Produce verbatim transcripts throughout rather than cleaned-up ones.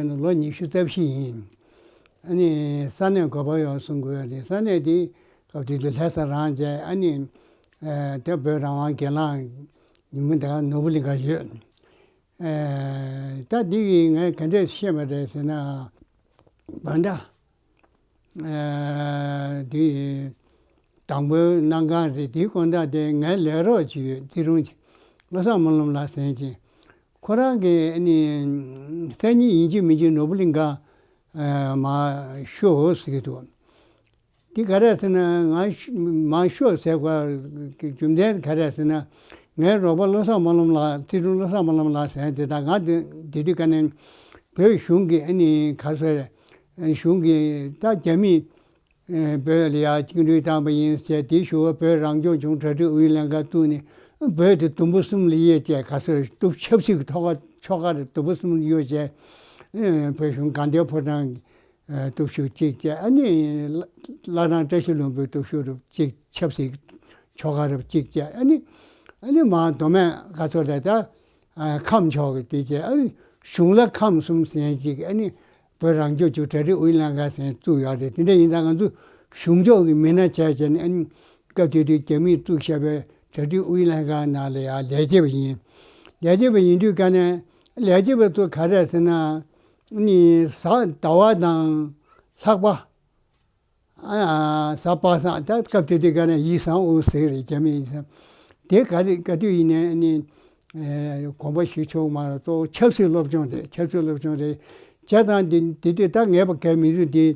ལོ་ཉི་ཤུ་རྩ་བཞི་ཡིན། ཨ་ནི་ས་གནས་ག་པར་ཡོད་གསུང་གི་ཡོད་རེད། ས་གནས་དེ་སྐབས་དེ་དུས་ལྷ་ས་རང་བྱས། ཨ་ནི་དེ་བོད་རང་དབང་སྒེར་ལངས་ཉིན་མོ་དེ་ག་ནོར་བུ་གླིང་ག་ཡོད། ད་འདི་གིས་ངས་ག་འདྲས་ཤེས་པ་རེད་ཟེར་ན། དགོང་དག་དེ་དང་པོའི་གནང་གང་རེད། དེའི་དགོང་དག་དེ་ངའི་ལས་རོགས་ཅིག་ཡོད། ཙི་རུང་ཅིག་བློ་བཟང་སྨོན་ལམ་ལགས་ཟེར་མཁན་ཅིག་ཁོ་རང་གིས་ཨ་ནི་སང་ཉིན་ཡིན་གཅིག་མིན་གཅིག་ནོར་བུ་གླིང་ག་མར་ཤོག་ཟེར་གྱི་འདུག་འདི་ག་རེ་ཟེར་ན། ང་ཤོ་མར་ཤོག་ཟེར་དགོས་རྒྱུ་མཚན་ག་རེ་ཟེར་ན། ངའི་རོགས་པ་བློ་བཟང་སྨོན་ལམ་ལགས། ཙི་རུང་བློ་བཟང་སྨོན་ལམ་ལགས་ཟེར་མཁན་དེ་དང་། ང་དེ་དེ་དུས་ཀ་ནས་བོད་གཞུང་གི་ཨ་ནི་ག་ཟེར། གཞུང་གི་ད་རྒྱ་མིས་བོད་ལ་ཡ་བཅིངས་འགྲོལ་བཏང་པ་ཡིན་ཟེར། དེའི་ཞོར་བོད་རང་སྐྱོང་ལྗོངས་གྲ་སྒྲིག་ཨུ་ཡོན་ལྷན་ཁང་བཙུགས་ནས་བོད་དེ་དུམ་བུ་གསུམ་ལ་དབྱེ་བྱས། ག་ཟེར། ཆབ་སྲིད་ཀྱི་ཐོག་ཁ་ཕྱོགས་ཁག་རེ་དུམ་བུ་གསུམ་ལ་དབྱེ་བྱས། བོད་གཞུང་དགའ་ལྡན་ཕོ་བྲང་གི་སྟོབས་ཤུགས་གཅིག་བྱས། ཨ་ནི་བླ་བྲང་བཀྲ་ཤིས་ལྷུན་པོའི་སྟོབས་ཤུགས་རུ་གཅིག་ཆབ་སྲིད་ཕྱོགས་ཁག་རུ་གཅིག་བྱས། ཨ་ནི་ཨ་ནི་མར་མདོ་སྨད་ག་ཚོད་རེད། ད་ཨ་ཁམས་ཕྱོགས་ཀྱི་དེ་བྱས། ཨ་ནི་གཞུང་ལ་ཁམས་གསུམ་ཟེར་ཅིག་ཨ་ནི་བོད་རང་སྐྱོང་ལྗོངས་གྲ་སྒྲིག་ཨུ་ཡོན་ལྷན་ཁང་ཟེར་བཙུགས་ཡོད་རེད། དེ་འདྲ་ཡིན་ཙང་ང་ཚོ་གཞུང་ཕྱོགས་ཀྱི་མི་སྣ་བྱས་བྱས་ནས། ཨ་ནི་སྐབས་དེ་དུས་རྒྱ་མིས་བཙུགས་བཞག་པའི་གྲ་སྒྲིག་ཨུ་ཡོན་ལྷན་ཁང་ནང་ལ་ཡང་ལས་བྱེད་པ་ཡིན། ལས་བྱེད་པ་ཡིན་དུས་ཀ་ནས་ལས་བྱེད་པ་ཚོ་ག་རེ་ཟེར་ན། ནི་གཟའ་ཟླ་བ་དང་ལྷག་པ། ཨ་གཟའ་པ་སངས། ད་སྐབས་དེ་དུས་ཀ་ནས་ཡིག་ཚང་ཨུ་ཟེར་རེད། རྒྱ་མི་ཡིག་ཚང་། དེ་ག་རེ་ག་དུས་ཡིན་ནའི་ནི་དགོངས་པ་ཞུ་ཆོག་མ་རེད། གཙོ་བོ་ཆབ་སྲིད་སློབ་སྦྱོང་རེད། ཆབ་སྲིད་སློབ་སྦྱོང་རེད། བྱས་ཙང་དེ་དེ་དུས་ད་ངས་ཕ་གའི་མི་རུ་དེ་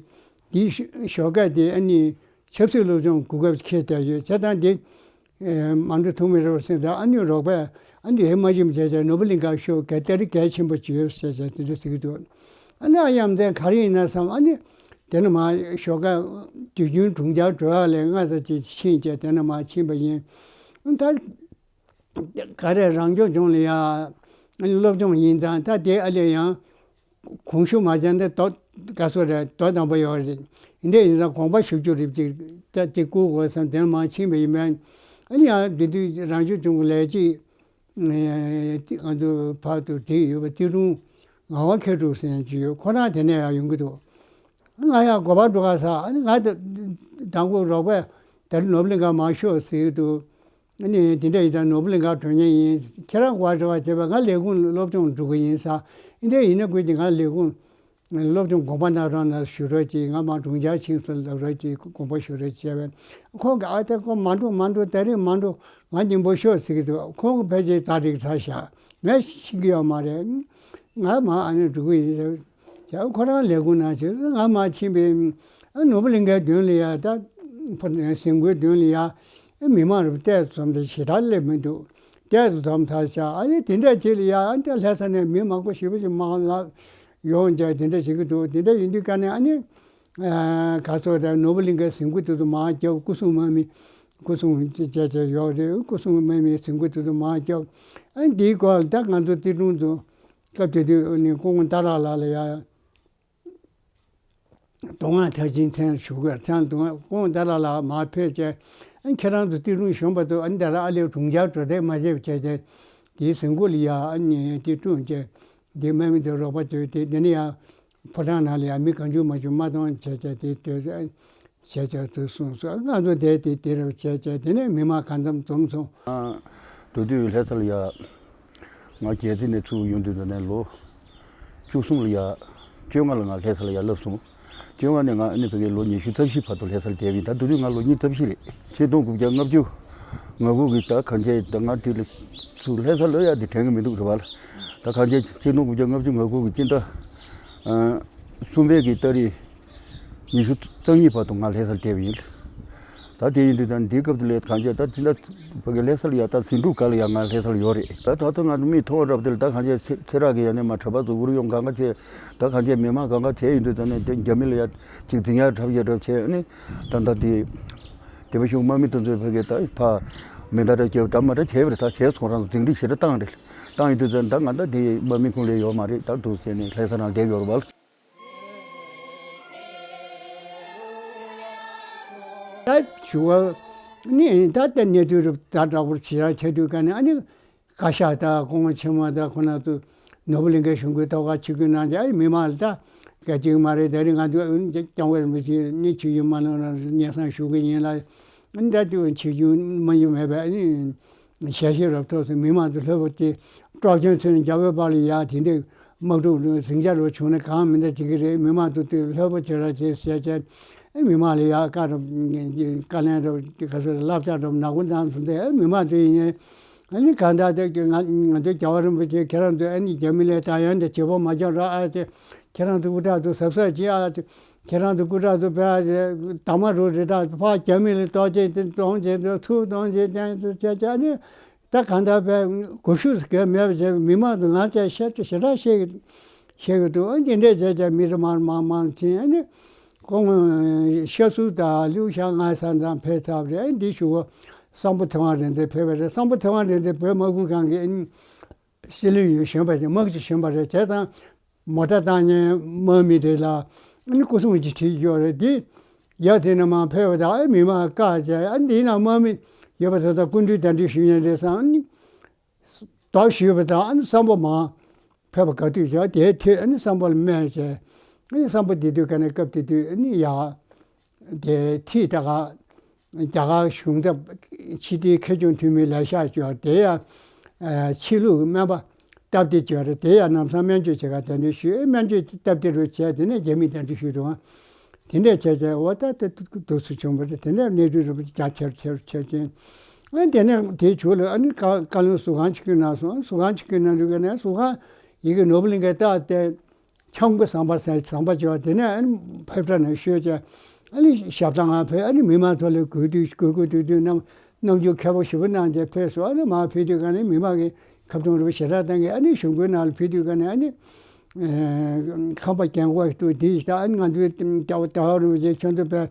དེའི་ཞོར་ག་དེ་ཨ་ནི་ཆབ་སྲིད་སློབ་སྦྱོང་གོ་སྐབས་འཁྱེར་བསྡད་ཡོད། བྱས་ཙང་དེ་མ་འགྲོ་ཐུབ་མི་རེད་པ་ཟེར། ད་ཨ་ནི་རོགས་པས་ཨ་ནི་དེ་མ་ཕྱིན་པ་བྱས་བྱས། ནོར་བུ་གླིང་ག་ཤོག་ག་ད་རེས་གལ་ཆེན་པོ་ཅིག་ཡོད་ཟེར་བྱས་དེ་འདྲ་ཟེར་གྱི་འདུག་ཨ་ནི་ཨ་ཡ་མཚན་ག་རེ་ཡིན་ན་བསམ། ཨ་ནི་དེ་ནས་མར་ཞོགས་ཀ་དུས་རྒྱུན་དྲུང་འཚར་འགྲོ་ཡག་ལས་སྔ་ས་ཅིག་ཕྱིན་བྱས་དེ་ནས་མར་ཕྱིན་པ་ཡིན། ད་ག་རེ་རང་སྐྱོང་ལྗོངས་ལ་ཡ་སློབ་སྦྱོང་ཡིན་ཙང་། ད་དེ་ཨ་ལས་ཡང་གོང་ཞུ་མ་བྱས་ན་དོ་ག་ཚོད་རེད། དོ་དམ་པོ་ཡོད་རེད། འདི་འདྲ་ཡིན་ཙང་དགོངས་པ་ཞུ་རྒྱུ་རེད་ཅིག་ད་དེ་བསྐུར་དགོས་བསམ་དེ་ནས་མར་ཕྱིན་པ་ཡིན་པས། ཨ་ནི་ཡང་དེ་དུས་རང་སྐྱོང་ལྗོངས་ཀྱི་ལས་བྱེད་ང་ཚོ་ཕར་དུ་བསྒྲིགས་ཡོད་པ་ཙི་རུང་ངག་དབང་མཁས་གྲུབ་ཟེར་མཁན་ཅིག་ཡོད། ཁོ་རང་དེ་ནས་ཡང་ཡོང་གི་འདུག་ང་ཡང་ག་པར་འགྲོ་ག་ཟེར། ཨ་ནི་ང་ད་དང་པོ་རོགས་པས་ད་རེས་ནོར་བུ་གླིང་ག་མར་ཤོག་ཟེར་གྱི་འདུག་ཨ་ནི་དེ་འདྲ་ཡིན་ཙང་ནོར་བུ་གླིང་ག་འགྲོ་མཁན་ཡིན། ཁྱེད་རང་ག་པར་འགྲོ་ག་བྱས་པས། ང་ལས་ཁུངས་སློབ་སྦྱོང་འགྲོ་གི་ཡིན་ཟེར། འདི་འདྲ་ཡིན་ན་ཁོས་ཀྱིས་ང་ལས་ཁུངས་སློབ་སྦྱོང་དགོངས་པ་གནང་རོགས་གནང་ཞུ་རོགས་གྱིས། ང་མར་དྲུང་འཚར་ཕྱིན་སོང་ལབ་རོགས་གྱིས། དགོངས་པ་ཞུ་རོགས་བྱས་པས། ཁོང་གིས་ཨ་ད་ཁོ་མ་འགྲོ་མ་འགྲོ། ད་རེས་མ་འགྲོ། ང་མཉམ་པོ་ཤོག་ཟེར་གྱི་འདུག་ཁོང་གིས་ཕལ་ཆེར་ཛ་དྲག་ཚར་བཞག་ངས་ཤེས་ཀྱི་ཡོད་མ་རེད། ང་མར་ཨ་ནི་འགྲོ་གི་ཡིན་ཟེར། ཁོ་རང་ལས་ཁུངས་ནང་ཕྱིན། ང་མར་ཕྱིན་པས་ཨ་ནོར་བུ་གླིང་གའི་མདུན་ལ་ཡ། ད་ཟིན་གོའི་མདུན་ལ་ཡ་མི་མང་རུ་བལྟས་ཙམ་དེ་ཞེ་དྲག་སླེབས་མི་འདུག་བལྟས་ཙམ་ཚར་བཞག་ཨ་ནི་དེ་འདྲ་ཅིག་ལ་ཡ། ཨ་ནི་ལྷ་ས་ནས་མི་མང་པོ་ཞེ་པོ་ཅིག་མར་ལ་ཡོང་བྱས་དེ་འདྲ་བྱེད་ཀྱི་འདུག་དེ་འདྲ་ཡིན་དུས་ཀ་ནས་ཨ་ནི་ག་ཚོད་རེད། ནོར་བུ་གླིང་གའི་ཟིན་གོ་དེ་ཚོ་མར་བརྒྱབ། སྐུ་སྲུང་དམག་མི་སྐུ་སྲུང་བྱས་བྱས་ཡོད་རེད། སྐུ་སྲུང་དམག་མིའི་ཟིན་གོ་དེ་ཚོ་མར་བརྒྱབ། ཨ་ནི་དེའི་སྐོར་ད་ང་ཚོ་ཙི་རུང་ཚོ་སྐབས་དེ་དུས་ནི་སྐུ་ངོ་ཏཱ་ལ་ལགས་ལ་ཡ་མདོ་སྔགས་མཐར་ཕྱིན་མཚན་ཞུ་དགོས། མཚན་མདོ་སྔགས་སྐུ་ངོ་ཏཱ་ལ་ལགས་མར་ཕེབས་བྱས། ཨ་ནི་ཁྱེད་རང་ཚོ་ཙི་རུང་གཞོན་པ་ཚོ་ཨ་ནི་ད་ལ་ཨ་ལས་དྲུང་འཚར་འགྲོ་དེ་མ་བྱེད་བྱས་བྱས། དེའི་ཟིན་གོ་ལ་ཡ་ཨ་ནི་དེ་བསྐྲུན་བྱས། དེ་དམག་མི་ཚོ་རོགས་པ་བྱས་ཏེ། དེ་ནས་ཡང་ཕོ་བྲང་ནང་ལ་ཡང་མི་གང་བྱུང་མང་བྱུང་མ་གཏོང་བྱས་བྱས་དེ་སྡོད་བྱས་བྱས་ཚུར་སོང་སོང་། ང་ཚོ་བསྡད་དེ་དེ་རུ་བྱས་བྱས། དེ་ནས་མི་མང་གང་འཚམ་འཛོམས་སོང་། མདོ་སྟོད་ལྷ་ས་ལ་ཡ། ང་རྒྱལ་རྩེ་ནས་ཚུར་ཡོང་དུས་ད་ནས་ལོ་བཅུ་གསུམ་ལ་ཡ། བཅོ་ལྔ་ལ་ང་ལྷ་ས་ལ་ཡ་ལབ་སོང་། བཅོ་ལྔ་ནས་ང་ཨ་ནི་ཕ་གིར་ལོ་ཉི་ཤུ་རྩ་བཞི་བར་དུ་ལྷ་སར་བསྡད་པ་ཡིན། ད་དེ་དུས་ང་ལོ་ཉི་ཤུ་རྩ་བཞི་རེད། ཆིག་སྟོང་དགུ་བརྒྱ་ལྔ་བཅུ་ང་དགུ་གི་ད་གང་བྱས། ད་ང་དེ་ལ་ཚུར་ལྷ་ས་ལ་ཡ་དེ་དྲན་གི་མི་འདུག་རེད་པ། ད་གང་བྱས། ཆིག་སྟོང་དགུ་བརྒྱ་ལྔ་བཅུ་ང་དགུ་གི་སྤྱི་ཟླ་གསུམ་པའི་གི་ཏ་རིག་ཉི་ཤུ་རྩ་གཉིས་བར་དུ་ང་ལྷ་སར་བསྡད་པ་ཡིན། ད་དེ་ཡིན་དུས་ད་འདིའི་སྐབས་དེ་ལ་གང་བྱས། ད་དེ་འདྲ་ཕ་གི་ལྷ་ས་ལ་ཡ་ད་ཟིང་འཁྲུག་སྒང་ལ་ཡ་ང་ལྷ་ས་ལ་ཡོད་རེད། ད་ད་ལྟ་ང་ཚོ་མི་མཐོང་བ་འདྲ་པོ་དེ་ལ་ད་གང་བྱས། ཚེ་ཚེ་རབས་ཀྱི་ཡ་ནས་མར་གྲྭ་པ་ཚོ་དབུ་རུ་གཡོག་གང་ག་བྱས། ད་གང་བྱས། མི་མང་གང་ག་དེ་ཡིན་དུས་ད་ནས་དེ་རྒྱ་མི་ལ་ཡ་ཅིག་འཛིང་ཡ་འཁྲབ་ཡ་འདྲ་བྱས་ནས། ད་ད་དེ་སྡེ་པ་གཞུང་དམག་མི་དེ་ཚོས་ཕ་གི་ད་ཕར་མེ་མདའ་འདྲ་བརྒྱབ། འདྲ་མི་འདྲ་བྱས་པ་རེད། ད་བྱས་ཚོང་རང་ཚོ་འཛིང་འདྲི་ཞེ་དྲག་བཏང་རེད། བཏང་ཡོད་དུས་ཙང་ད་ང་ད་དེ་དམག་མི་ཁུངས་ལས་ཡོད་མ་རེད། ད་འདུག་ཟེར་ནས་ལྷ་ས་ནང་བསྡད་ཡོད་རེད་པ། ད་ཞུ་བ་ནི་ད་ལྟ་གནས་དུས་རབས་ད་དྲག་པོར་ཇི་ལྟར་ཆགས་དུས་ག་ནས་ཨ་ནི་བཀའ་ཤག་དང་སྐུ་ངོ་ཆེན་མོ་དང་ཁོ་ན་ཚོ་ ནོར་བུ་གླིང་གའི་གཞུང་གི་ཐོག་ཁ་ཆིབས་བསྒྱུར་གནང་རྗེས་ཨ་མི་མང་ལ་ད་སྐད་ཅིག་མ་རེད། ད་རིང་ང་ཚོ་སྐྱབས་མགོན་རིན་པོ་ཆེ་ནི་ཆིབས་བསྒྱུར་མ་གནང་ན་སྙན་སེང་ཞུ་གི་ཡིན་ལ། ཨ་ནི་ད་དུས་ཆིབས་བསྒྱུར་མ་ཡོང་མེད་པས་ཨ་ནི་ཞལ་བཞེས་རབ་ཐོབ་སོང་། མི་མང་ཚོ་ལྷོད་པོ་དེ་སྲོག་ཆགས་ཚོས་ནི་རྒྱ་བོད་བར་ལ་ཡ་དེ་འདྲའི་དམག་འཁྲུག་ཟིང་ཆ་རུ་བྱུང་ན་གང་མི་འདྲ་བྱེད་ཀྱི་རེད། མི་མང་ཚོ་དེ་ལྷོད་པོ་བྱེད་ར་བྱེད་ཟེར་བྱས། ཨེ་མི་མང་ལ་ཡ་བཀའ་རུ་བཀའ་ལན་རུ་ག་ཚོད་བསླབ་བྱ་རུ་ནག་པོ་བཏང་སོང་སྟེ། ཨེ་མི་མང་ཚོ་ཡིན་ནའི་ཨ་ནི་གང་ལྟར་དེ་ང་ང་ཚོའི་རྒྱལ་བ་རིན་པོ་ཆེ་ཁྱེད་རང་ཚོ་ཨ་ནི་རྒྱ་མི་ལ་ད་ཡང་དེ་བྱེད་པོ་མ་བྱུང་ར། ཨ་ཙི་ཁྱེད་རང་ཚོ་སྐུ་དྲག་ཚོ་གཟབ་གཟབ་བྱེད་ཨ། ཁྱེད་རང་ཚོ་སྐུ་དྲག་ཚོ་བས་དྭངས་མ་རུ་རེ་དྲག་ཕར་རྒྱ་མི་ལ་གཏོར་བྱེད་དེ་གཏོང་བྱེད་དེ་ཚུར་གཏོང་བྱེད་དེ་ཚོ་བྱས་བྱས་ནི། ད་གང་ལྟར་བས་གོ་ཤུགས་གལ་མེད་པ་བྱས། མི་མང་དུ་ང་བཅས་ཤ་ཞེ་དྲག་བཤད་ཀྱི་བཤད་ཀྱི་འདུག་ཨ་འདི་འདྲས་བྱས་བྱས་མི་རེ་མར་མར་མར་ཕྱིན། ཨ་ནི་ཁོང་ཤ་ཚུགས་དང་ལིའུ་ཤ་ང་ས་མཚམས་ཕེབས་ཚར་བ་རེད། ཨ་འདི་ཞུ་བ་སམ་བྷོ་ཐེ་ཝན་རེད་འདི་ཕེབས་པ་རེད། སམ་བྷོ་ཐེ་ཝན་རེད་འདི་བོད་དམག་ཁུལ་ཁང་གི་ཨ་ནི་སྲིད་བློན་ཡོད་གཞོན་པ་ཞིག་དམག་སྤྱི་གཞོན་པ་རེད། བྱས་ཙང་མོ་ཊ་བཏང་མཁན་དམག་མི་དེ་ལ་ཨ་ནི་སྐུ་སྲུང་གིས་ཁྲིད་ཡོད་རེད། དེ་ཡར་དེ་ནས་མར་ཕེབས་པ་དང་ཨ་མི་མང་བཀག་བྱས། ཨ་འདི་ན་དམག་མི་ཡོད་པ་དེ་དག་སྐུ་མདུན་གདན་འདྲེན་ཞུ་མཁན་རེད་བསམ། ཨ་ནི་དོགས་ཞུས་པ་དང་ཨ་ནི་སམ་བྷོ་མར་ཕེབས་པ་ག་དུས་བྱས། དེའི་དུས་ཨ་ནི་སམ་བྷོ་ལ་སྨྲས་བྱས། ཨ་ནི་སམ་བྷོ་དེ་དུས་ག་ནས་སྐབས་དེ་དུས་ཨ་ནི་ཡར་དེ་ཁྲིད་ད་ག་རྒྱ་གར་གཞུང་ཚབ་ཕྱི་དྲིལ་ཁེ་གྱོང་འཐུས་མི་ལས་ཤག་ཅིག་ཡོད་རེད། དེ་ཡང་ཕྱི་ལུགས་སྨན་པ་སྟབས་བདེ་ཅིག་ཡོད་རེད། དེ་ཡང་ལམ་སང་སྨན་བཅོས་བྱེད་ག་གདན་འདྲེན་ཞུས། སྨན་བཅོས་སྟབས་བདེ་རུ་བྱས། དེ་ནས་རྒྱ་མིས་གདན་འདྲེན་ཞུས་འདུག་དེ་འདྲས་བྱས་བྱས་འོ་ད་ལྟ་འདུག་སེ་བྱུང་བ་རེད། དེ་ནས་གནས་ཚུལ་རིག་པ་རྒྱ་ཆེར་ཆེར་ཆེར་ཕྱིན། ཨ་ནི་དེ་ནས་དེའི་མཇུག་ལ་ཨ་ནི་བཀའ་བཀའ་བློན་ཟུར་ཁང་ཆིབས་བསྒྱུར་གནང་སོང་། ཟུར་ཁང་ཆིབས་བསྒྱུར་གནང་དུས་ཀ་ནས་ཟུར་ཁང་ཡི་གེ་ནོར་བུ་གླིང་གའི་རྟགས་བསྟན། འཆམ་གོ་ཟམ་པ་ཟེར་ཟམ་པ་བྱས། དེ་ནས་ཨ་ནི་ཕེབས་ས་ནས་ཤོད་བྱས། ཨ་ནི་ཞབས་ཐང་ང་ཕེབས། ཨ་ནི་མི་མང་ཚོ་ལ་གུས་བཏུད་གུས་གུས་བཏུད་བཏུད་གནང་། རྣམ་འགྱུར་མཁས་པོ་ཞེ་པོ་གནང་བྱས་ཕེབས་སོང་། ཨ་ནི་མར་ཕེབས་དུས་ག་ནས་མི་མང་གིས་ཁ་བརྡུང་རུ་ཞེ་དྲག་བཏང་གི། ཨ་ནི་གཞུང་སྒོའི་ནང་ལ་ཕེབས་དུས་ག་ནས་ཨ་ནི་ཁམས་པ་རྒན་གོག་ཏུ་དེ་ཡིས་ད་ཨ་ནི་ང་ཚོའི་ལྟ་བ་ལྟ་བ་རུ་བྱས། ཁྱོད་ཚོ་བས་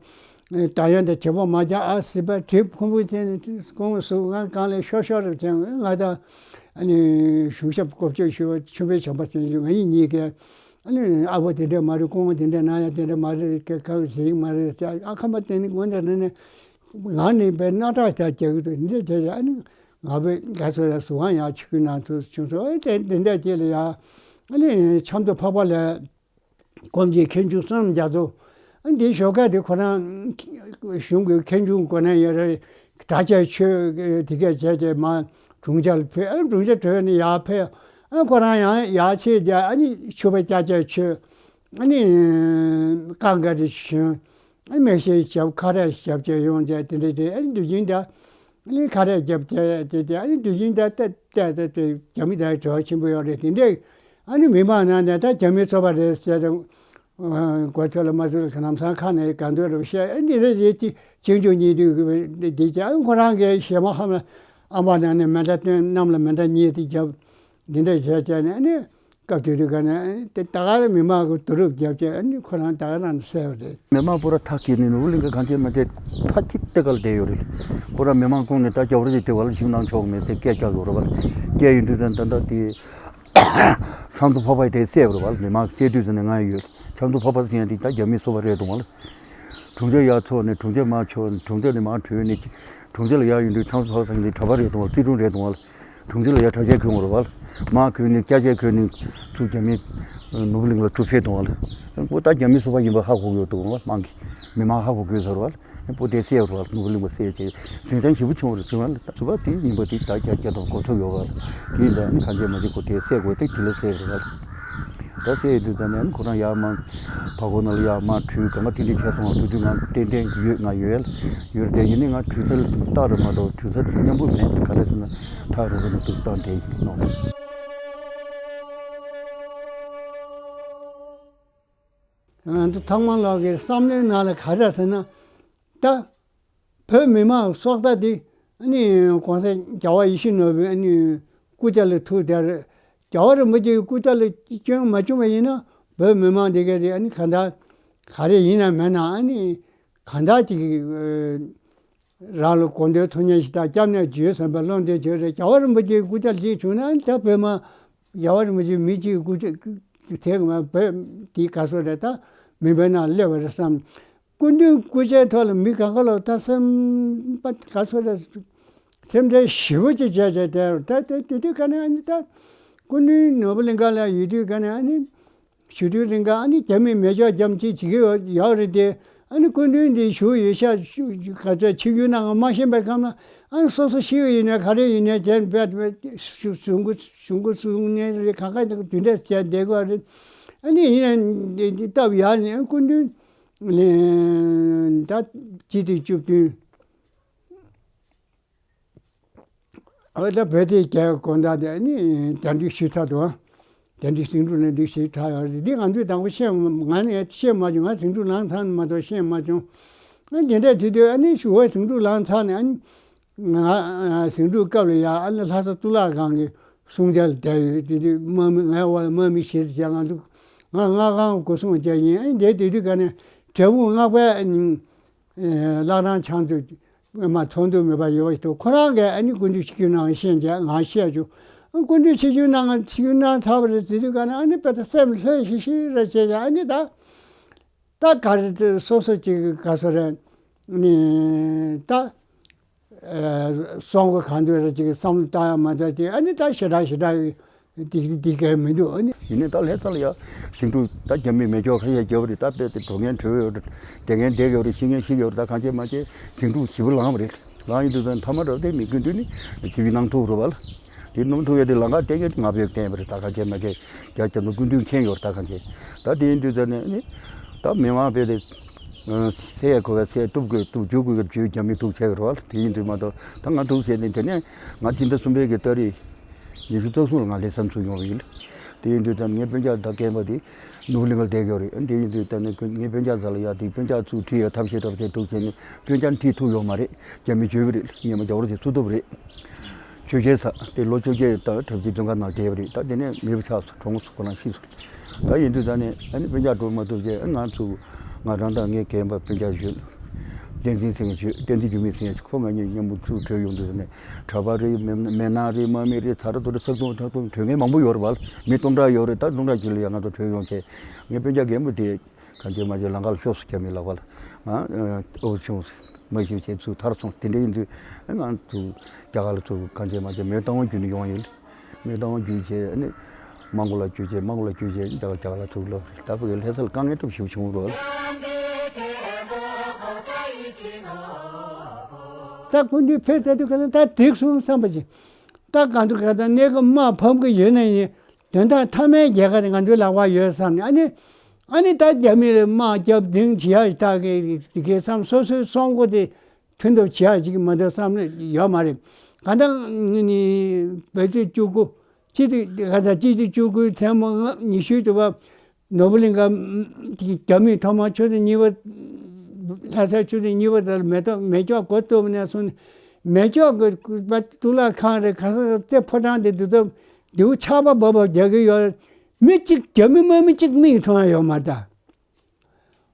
ད་ཡང་དེ་བྱེད་པོ་མ་རྒྱག་ཨ་སྲིད་པ་གྲིབ་ཕུང་པོ་ཅན་ཁོང་སུ་ང་གང་ལས་ཤོར་ཤོར་རུ་བྱས། ང་ད་ཨ་ནི་གཞུང་ཞབས་བཀོལ་སྤྱོད་ཞུ་བ་ཆུ་བེད་བྱམས་པ་ཅན་ཞུ་ང་གཉིས་གཉིས་ཀས། ཨ་ནི་ཨ་ཕོ་དེ་འདྲ་མ་རེད། སྐུ་ངོ་དེ་འདྲ་གནང་ཡ་དེ་འདྲ་མ་རེད། ཁ་ཁ་ཞིག་མ་རེད་ཟེར། ཨ་ཁམས་པ་དེ་ནི་དངོས་གནས་རེད་ནས་ང་ནི་བས་སྣ་ཁྲག་ཞག་རྒྱག་གི་འདུག་འདི་བྱས་ཡ། ཨ་ནི་ང་བས་དགའ་ཚོར་ཡ་ཟུར་ཁང་ཡག་ཆུ་ཁུལ་ནང་དུ་བྱུང་སོང་། ཨེ་དེ་འདི་འདྲ་ཅིག་ལ་ཡ། ཨ་ནི་ཆབ་མདོ་འཕགས་པ་ལ་སྒོམ་གྱི་མཁན་ཆུང་བསོད་ནམས་རྒྱ་མཚོ། ཨ་འདི་ཞོགས་ཀ་དེ་ཁོ་རང་གཞུང་གི་མཁན་ཆུང་གོ་གནས་ཡོད་རེད། གྲྭ་ཆས་མཆོད་དེ་གས་བྱས་བྱས་མར་དྲུང་ཆེ་ལ་ཕེབས། ཨ་དྲུང་ཆེ་གྲོལ་ནས་ཡར་ཕེབས། ཨ་ཁོ་རང་ཡང་ཡར་ཕྱིན་བྱས་ཨ་ནི་ཕྱུ་པ་སྐྱ་ཆས་མཆོད། ཨ་ནི་ཀང་ག་རེ་བྱོན། ཨ་མེ་ཤེལ་བརྒྱབ། ཁ་རས་བརྒྱབ་བྱས་ཡོང་བྱས་དེ་འདྲ་དེ། ཨ་ནི་དུས་རྒྱུན་ད་ཨ་ནི་ཁ་རས་བརྒྱབ་བྱས་དེ་དེ། ཨ་ནི་དུས་རྒྱུན་ད་ལྟ་ལྟ་ལྟ་དེ་རྒྱ་མི་དང་འབྲེལ་བ་ཆེན་པོ་ཡོད་རེད། དེ་འདྲས་ཨ་ནི་མི་མང་ནང་ནས་ད་རྒྱ་མི་ཚོགས་པ་རེད་ཟེར་ཏེ། གོ་ཆོད་ལ་མ་ཚོད་ལ་ལམ་སང་ཁ་ནས་གང་འདོད་རུ་བཤད། ཨ་འདི་རེད་རེད་ཅི་ཅིང་ཅུང་གཉིས་དུས་འདི་ཅང་ཁོ་རང་གི་ཞེ་མ་ཧ་མ་ཨ་མ་ནང་ནས་མེ་མདའ་སྟོན། གནམ་ལ་མེ་མདའ་གཉིས་དེ་བརྒྱབ། འདི་འདྲ་བྱས་བྱས་ནས་ཨ་ནི་སྐབས་དེ་དུས་ག་ནས་ཨ་ནི་དེ་ད་ག་རེ་མི་མང་གི་བསྡུ་རུབ་བརྒྱབ་བྱས་ཨ་ནི་ཁོ་རང་ད་ག་རང་གསལ་བ་རེད། མི་མང་པོ་ར་ཐག་གིས་ནི་ནོར་བུ་གླིང་ག་གང་ཅི་མ་དེ་ཐག་གིས་དེ་ག་ལ་བསྡད་ཡོད་རེད། པོ་ར་མི་མང་ཁོང་ནས་ད་རྒྱབ་རི་ཅིག་དེ་བ་ལ་ཞིབ་གནང་ཆོག་མེད་ཚེ་སྐད་རྒྱག་ཡོད་རེད་བ། སྐད་ཡིན་དུས་ད་ད་ད་དེ། ཆབ་མདོ་འཕགས་པ་དེ་བསད་པ་རེད་བ། མི་མང་བསད་དུས་ཙམ་ནས་ང་ཡོད། ཆབ་མདོ་འཕགས་པ་ཟེར་ཡ་དེ་ད་རྒྱ་མི་སོ་པ་རེད་འདུག་བ། དྲུང་ཆེ་ཡར་ཚོགས་ནས་དྲུང་ཆེ་མར་ཕྱོགས་ནས་དྲུང་ཆེ་ནས་མར་བྲོས་ནས་དྲུང་ཆེ་ལ་ཡར་ཡོང་དུས་ཆབ་མདོ་འཕགས་པ་ཟེར་ཡ་དེ་གྲྭ་པ་རེད་འདུག་བ། རྩིས་དྲུང་རེད་འདུག་བ། དྲུང་ཆེ་ལ་ཡར་གྲྭ་ཆས་གྱོན་པ་རེད་བ། མར་གྱོན་ནས་སྐྱ་ཆས་གྱོན་ནས་ཚུར་རྒྱ་མི་ནོར་བུ་གླིང་ལ་ཚུར་ཕེབས་འདུག་བ། ཁོ་ད་རྒྱ་མི་སོ་པ་ཡིན་པ་ཧ་གོ་གི་ཡོད་འདུག་བ། མང་གི་མི་མང་ཧ་གོ་གི་ཡོད་ས་རེད་བ། པོ་དེ་བསད་རོགས། ནོར་བུ་གླིང་པ་བསད་ཅེས་ཟིང་ཆ་ཞེ་པོ་བྱུང་བ་རེད། ཟིང་བ་ལ་ཟུར་པ་དེ་ཡིན་པ་དེ་ད་རྒྱ་རྒྱ་དང་གོ་ཐུབ་ཡོད་བ། དེ་ཡིན་ད་ནི་གང་བྱས་མ་བྱས་ཁོ་དེ་བསད་དགོས་དེ་དེ་ལ་བསད་རེད་བ། ད་བསད་ཡོད་དུས་ད་ནས་ཁོ་རང་ཡར་མར་བར་སྐོར་ནང་ལ་ཡར་མར་བྲོས་གང་ག་དེ་འདྲ་བྱས་སོང་བ། དུས་དུས་ང་ཏན་ཏན་ཡོད་ང་ཡོད་ཡོད་རེད། དེ་ཡིན་ནའི་ང་དུས་ཚོད་ལ་བཏགས་རེད་མ་གཏོགས་དུས་ཚོད་མཉམ་པོ་མེད། ག་རེ་ཟེར་ན་ཐག་རིང་པོ་ནས་འདུག་བཏང་དེ་ཡིན་ནོ། ང་ཚོ་ཐང་མ་ལགས་ཀྱི་བསམ་བློའི་ནང་ལ་ག་རེ་ཟེར་ན། ད་བོད་མི་མང་སྲོག་རྩ་དེ་ཨ་ནི་གོང་ས་རྒྱལ་བ་ཡིད་བཞིན་ནོར་བུའི་ཨ་ནི་སྐུ་ཕྱྭ་ལ་ཐུག་དེར་རྒྱལ་བ་རིན་པོ་ཆེའི་སྐུ་ཕྱྭ་ལ་སྐྱོན་མ་བྱུང་བ་ཡིན་ན་བོད་མི་མང་དེ་ག་དེ་ཨ་ནི་ག་འདྲ་ག་རེ་ཡིན་ན་མེད་ན་ཨ་ནི་ག་འདྲ་ཅིག་རང་ལ་གོ་འདོད་ཐོབ་མཁན་ཞིག་དང་སྐྱབས་གནས་བརྗོད་བསམ་པའི་བློ་འདི་བརྗོད་རེད། རྒྱལ་བ་རིན་པོ་ཆེའི་སྐུ་ཕྱྭ་ཅིག་བྱུང་ན་ཨ་ནི་ད་བོད་མ་རྒྱལ་བ་རིན་པོ་ཆེ་མི་གཅིག་སྐུ་ཕྱྭ་དེ་ག་མ་བོད་དེའི་ག་སོ་རེད། ད་མི་བོད་ནང་སླེབས་པ་རེད་བསམ། སྐུ་མདུན་སྐུ་ཕྱྭའི་ཐོག་ལ་མི་གང་ག་ལོག་ད་སེམས་པ་ག་ཚོད་རེད། སེམས་ཁྲལ་ཞེ་པོ་ཅིག་བྱས་བྱས་དེ་ད་དེ་དེ་དུས་ག་ནས་ཨ་ནི་ད་ སྐུ་མདུན་ནོར་བུ་གླིང་ཁ་ལ་ཡོད་དུས་ག་ནས་ཨ་ནི། ཞུ་སྒྲིག་རིང་ག་ཨ་ནི་རྒྱ་མི་མེ་སྒྱོགས་རྒྱམ་ཅིག་བྱེད་ཀྱི་ཡོད་རེད་དེ། ཨ་ནི་སྐུ་མདུན་འདི་བཞུགས་ཡོད་ཤག་ག་ཚོད་ཆིབས་བསྒྱུར་གནང་མ་ཤེས་པའི་སྐབས་ལ། ཨ་ནི་སོ་སོ་ཤི་གི་ཡིན་ནའི་ག་རེ་ཡིན་ནའི་བྱས་པས་གཞུང་གི་གཞུང་གི་གསུང་ནས་རེད། གང་ག་དེ་འདྲས་བྱས་བསྡད་དགོས་རེད། ཨ་ནི་ཡིན་ནའི་སྟབས་ཡག་ནས་སྐུ་མདུན་ལས་ད་སྤྱི་ཚེས་བཅུ་བདུན། ཨ་ད་བོད་དེ་རྒྱལ་དགོན་བདག་དེ་ནི་གདན་འདྲེན་ཞུས་ཚར་འདུག་གདན་འདྲེན་ཟིང་འཁྲུག་ལ་འདུག་ཞེས་གྲགས་ཡོད་རེད། འདི་ང་ཚོས་དང་པོ་བཤད་མ་ང་ནས་བཤད་མ་བྱུང་། ང་ཟིང་འཁྲུག་ལངས་ཚར་ནས་མ་གཏོགས་བཤད་མ་བྱུང་། ཨ་དེ་འདྲ་དུས་དུས་ཨ་ནི་ཞུ་བ་ཟིང་འཁྲུག་ལངས་ཚར་ནས། ཨ་ནི་ང་ཟིང་འཁྲུག་སྐབས་ལ་ཡ་ཨ་ནི་ལྷ་ས་གཙུག་ལག་ཁང་གི་གསུང་བྱ་ལ་བསྡད་ཡོད། དེ་དུས་དམག་མི་ངའི་འོག་ལ་དམག་མི་ཞེ་ས་བྱས། ང་ཚོ་ང་ང་ཁང་སྒོ་སྲུང་བྱས་ཡིན། ཨ་ནི་དེ་དུས་དུས་ག་ནས་བྲག་ཕུག་སྔགས་པའི་བླ་བྲང་ཆང་མདོས། མ་ཚོགས་འདུ་མེད་པ་ཡོད་པ་ཞིག་འདུག་ཁོ་རང་གིས་ཨ་ནི་སྐུ་མདུན་ཆིབས་བསྒྱུར་གནང་བ་ཤེས་བྱས་ང་བཤད་བྱུང་། སྐུ་མདུན་ཆིབས་བསྒྱུར་གནང་ཆིབས་བསྒྱུར་གནང་ཚར་བ་རེད། དེ་དུས་ག་ནས་ཨ་ནི་དཔེ་ད་སེམས་ལྷོད་ཤིག་ཤིག་རེ་བྱས་བྱས། ཨ་ནི་ད་ད་ག་རེ་སོ་སོ་ཅིག་ག་སོ་རེད། ནི་ད་སོང་གི་གང་འདོད་རེ་ཅིག་བསམ་བློ་བཏང་ཡ་མ་བཏང་ཅིག་ཨ་ནི་ད་ཞེ་དྲག་ཞེ་དྲག་འདི་འདི་གས་མི་འདུག་ཨ་ནི། ཡིན་ནའི་ད་ལྷ་ས་ལ་ཡ་ཞིང་འབྲོག་ད་རྒྱ་མི་མེ་སྒྱོགས་ཁ་ཤས་རྒྱབ་རེད། ད་དཔེ་དེ་འགྲོ་མཁན་འགྲོ་ཡོད་རེད། བསྡད་མཁན་བསྡད་ཡོད་རེད། ཤི་མཁན་ཤི་ཡོད་རེད། ད་གང་བྱེད་མ་བྱེད་ཟིང་འཁྲུག་ཞེ་པོ་ལངས་པ་རེད། ལངས་ཡོང་དུས་ད་མཐའ་མ་ར་དེ་མི་ཀུན་འདུས་ནི་ཆིབས་བསྒྱུར་གནང་ཐུབ་རེད་པ་ལ། དེ་གནང་ཐུབ་ཡ་དེ་ལམ་ཁ་གཏན་འཁེལ་ང་བས་བསྟན་པ་རེད། ད་གང་བྱེད་མ་བྱེད་རྒྱ་རྒྱ་ནག་ཀུན་འདུས་མཁྱེན་ཡོད་རེད། ད་གང་བྱེད་ད་དེ་ཡིན་དུས་ད་ནི་ནི་ད་མི་མང་དཔེ་དེ་སེ་ཡ་གོ་བ་སེ་གཏུབ་དགོས་གཏུབ་རྒྱུ་དགོས་ག་རྒྱུ་རྒྱ་མི་གཏུབ་བྱས་ཡོད་རེད་པ་ལ། དེ་ཡིན་དུས་མ་གཏོགས་ད་ང་གཏུབ་བྱས་ནས་དེ་ནས་ང་སྤྱི་ཟླ་གསུམ་པའི་གི་ཏ་རིག་ཉི་ཤུ་རྩ་གསུམ་ལ་ང་ལྷ་ས་ཚུར་ཡོང་བ་ཡིན། དེ་ཡིན་དུས་ད་ངའི་སྤུན་ཀྱག་ད་རྒན་པ་དེ་ནོར་བུ་གླིང་ཁར་བསྡད་ཡོད་རེད། དེ་ཡིན་དུས་ད་ནི་ངའི་སྤུན་ཀྱག་ཚོ་ལ་ཡ་དེ་སྤུན་ཀྱག་ཚུར་ཁྲིད་ཡ་ཐབས་ཤེས་ཐབས་ཤེས་འདུག་བྱས་ནས་སྤུན་ཀྱག་ཁྲིད་ཐུབ་ཡོད་མ་རེད། རྒྱ་མི་བྱོས་པ་རེད། སྔོན་མ་རྒྱ་བོར་དེ་ཚུར་ཐུབ་རེད། ཆོས་རྒྱལ་ས་དེ་ལོ་བཅོ་བརྒྱད་དང་གྲབས་ཅིག་བཙོན་ཁང་ནང་བསྡད་པ་རེད། ད་དེ་ནས་མེད་པ་ཆགས་སོང་། གྲོངས་སོང་། ཁོ་རང་ཤི་སོང་། ད་ཡིན་དུས་ད་ནི་ཨ་ནི་སྤུན་ཀྱག་གྲོངས་མ་ཐུབ་བྱས་ང་ཚོ་ང་རང་དང་ངའི་རྒན་པ་སྤུན་ཀྱག་ཡོད། བསྟན་འཛིན་ཟེར་མཁན་ཡོད། བསྟན་འཛིན་འགྱུར་མེད་ཟེར་མཁན་ཡོད། ཁོ་ང་གཉིས་མཉམ་པོ་ཚུར་བྲོས་ཡོང་དུས་ནས་གྲྭ་པ་རེད། མི་མི་ནག་རེད། དམག་མི་རེད། ཚ་ར་ཏོ་རེད། ཚགས་ཚུད་ཚགས་ཚུད་བྲོས་མཁན་མང་པོ་ཡོད་རེད་པ། མི་སྟོང་ཕྲག་ཡོད་རེད། ད་སྟོང་ཕྲག་གཅིག་ལ་ཡ་ང་ཚོ་བྲོས་ཡོང་བྱས་ངའི་སྤུན་ཀྱག་རྒན་པོ་དེ་གང་བྱེད་མ་བྱེད་ལམ་ཁ་ལ་ཤོར་སོང་། རྒྱ་མིའི་ལག་པ་ལ། ང་ཨོ་བྱུང་། མ་ཤི་བྱས་ཚུར་ཐར་སོང་། དེ་འདྲ་ཡིན་དུས་ང་ཚོ་རྒྱ་གར་ལ་ཚུར་གང་བྱེད་མ་བྱེད་མེ་བཏང་བ་བརྒྱུད་ནས་ཡོང་ཡིན། མེ་བཏང་བ་བརྒྱུད་བྱས་ནི་མོང་གོ་ལ་བསྐྱོད་བྱས། མོང་གོ་ལ་བསྐྱོད་བྱས་རྒྱ་གར་རྒྱ་གར་ལ་ཚུར་ལོག་རེད། ད་ཕ་གི་ལྷ་ས་ལ་དཀའ་ངལ་སྟབས་ཞེ་པོ་བྱུང་རོགས། ད་སྐུ་མདུན་ཕེབས་ཚར་དུས་ག་ན་ད་འགྲིག་སོང་བསམ་པ་ཅིག་ད་གང་དུ་ག་ད་གནས་སྐབས་དམག་ཕམ་གི་ཡོད་ན་ཡིན། དོན་དག་མཐའ་མའི་རྒྱལ་ཁ་དེ་ང་ཚོའི་ལག་པར་ཡོད་བསམ་ནས། ཨ་ནི་ཨ་ནི་ད་རྒྱ་མི་ལ་དམག་རྒྱབ་འཛིང་བྱེད་ཡ་ད་གི་གི་བསམ། སོ་སོའི་སྲོག་མགོ་དེ་མཐུན་ཐབས་བྱེད་ཡ་ཅིག་མ་གཏོགས་བསམ་ནས་ཡོད་མ་རེད། གང་ལྟར་ནི་བོད་ཚེས་བཅུ་དགུ་སྤྱི་འཐུས་ག་ཚ་སྤྱི་འཐུས་བཅུ་དགུའི་མཚན་མོ་ལྔ་ཉི་ཤུའི་དུས་བབ་ནོར་བུ་གླིང་ག་རྒྱ་མིས་ཐོག་མར་ཆུ་ཚོད་གཉིས་པ། ལྷ་སའི་ཆུ་ཚོད་གཉིས་པ་དེར་མེ་ཏོག་མེ་སྒྱོགས་འགོ་བཙུགས་ནས་བཟུང་ནས་མེ་སྒྱོགས་ཀྱི་གཙུག་ལག་ཁང་རེད། ག་ས་རྩེ་ཕོ་བྲང་དེ་འདི་ཚོ་མདེའུ་ཆར་པ་འབབ་འབབ་རྒྱག་གི་ཡོད། མི་གཅིག་རྒྱ་མི་དམག་མི་གཅིག་མིག་མཐོང་ཡ་ཡོད་མ་རེད་ད།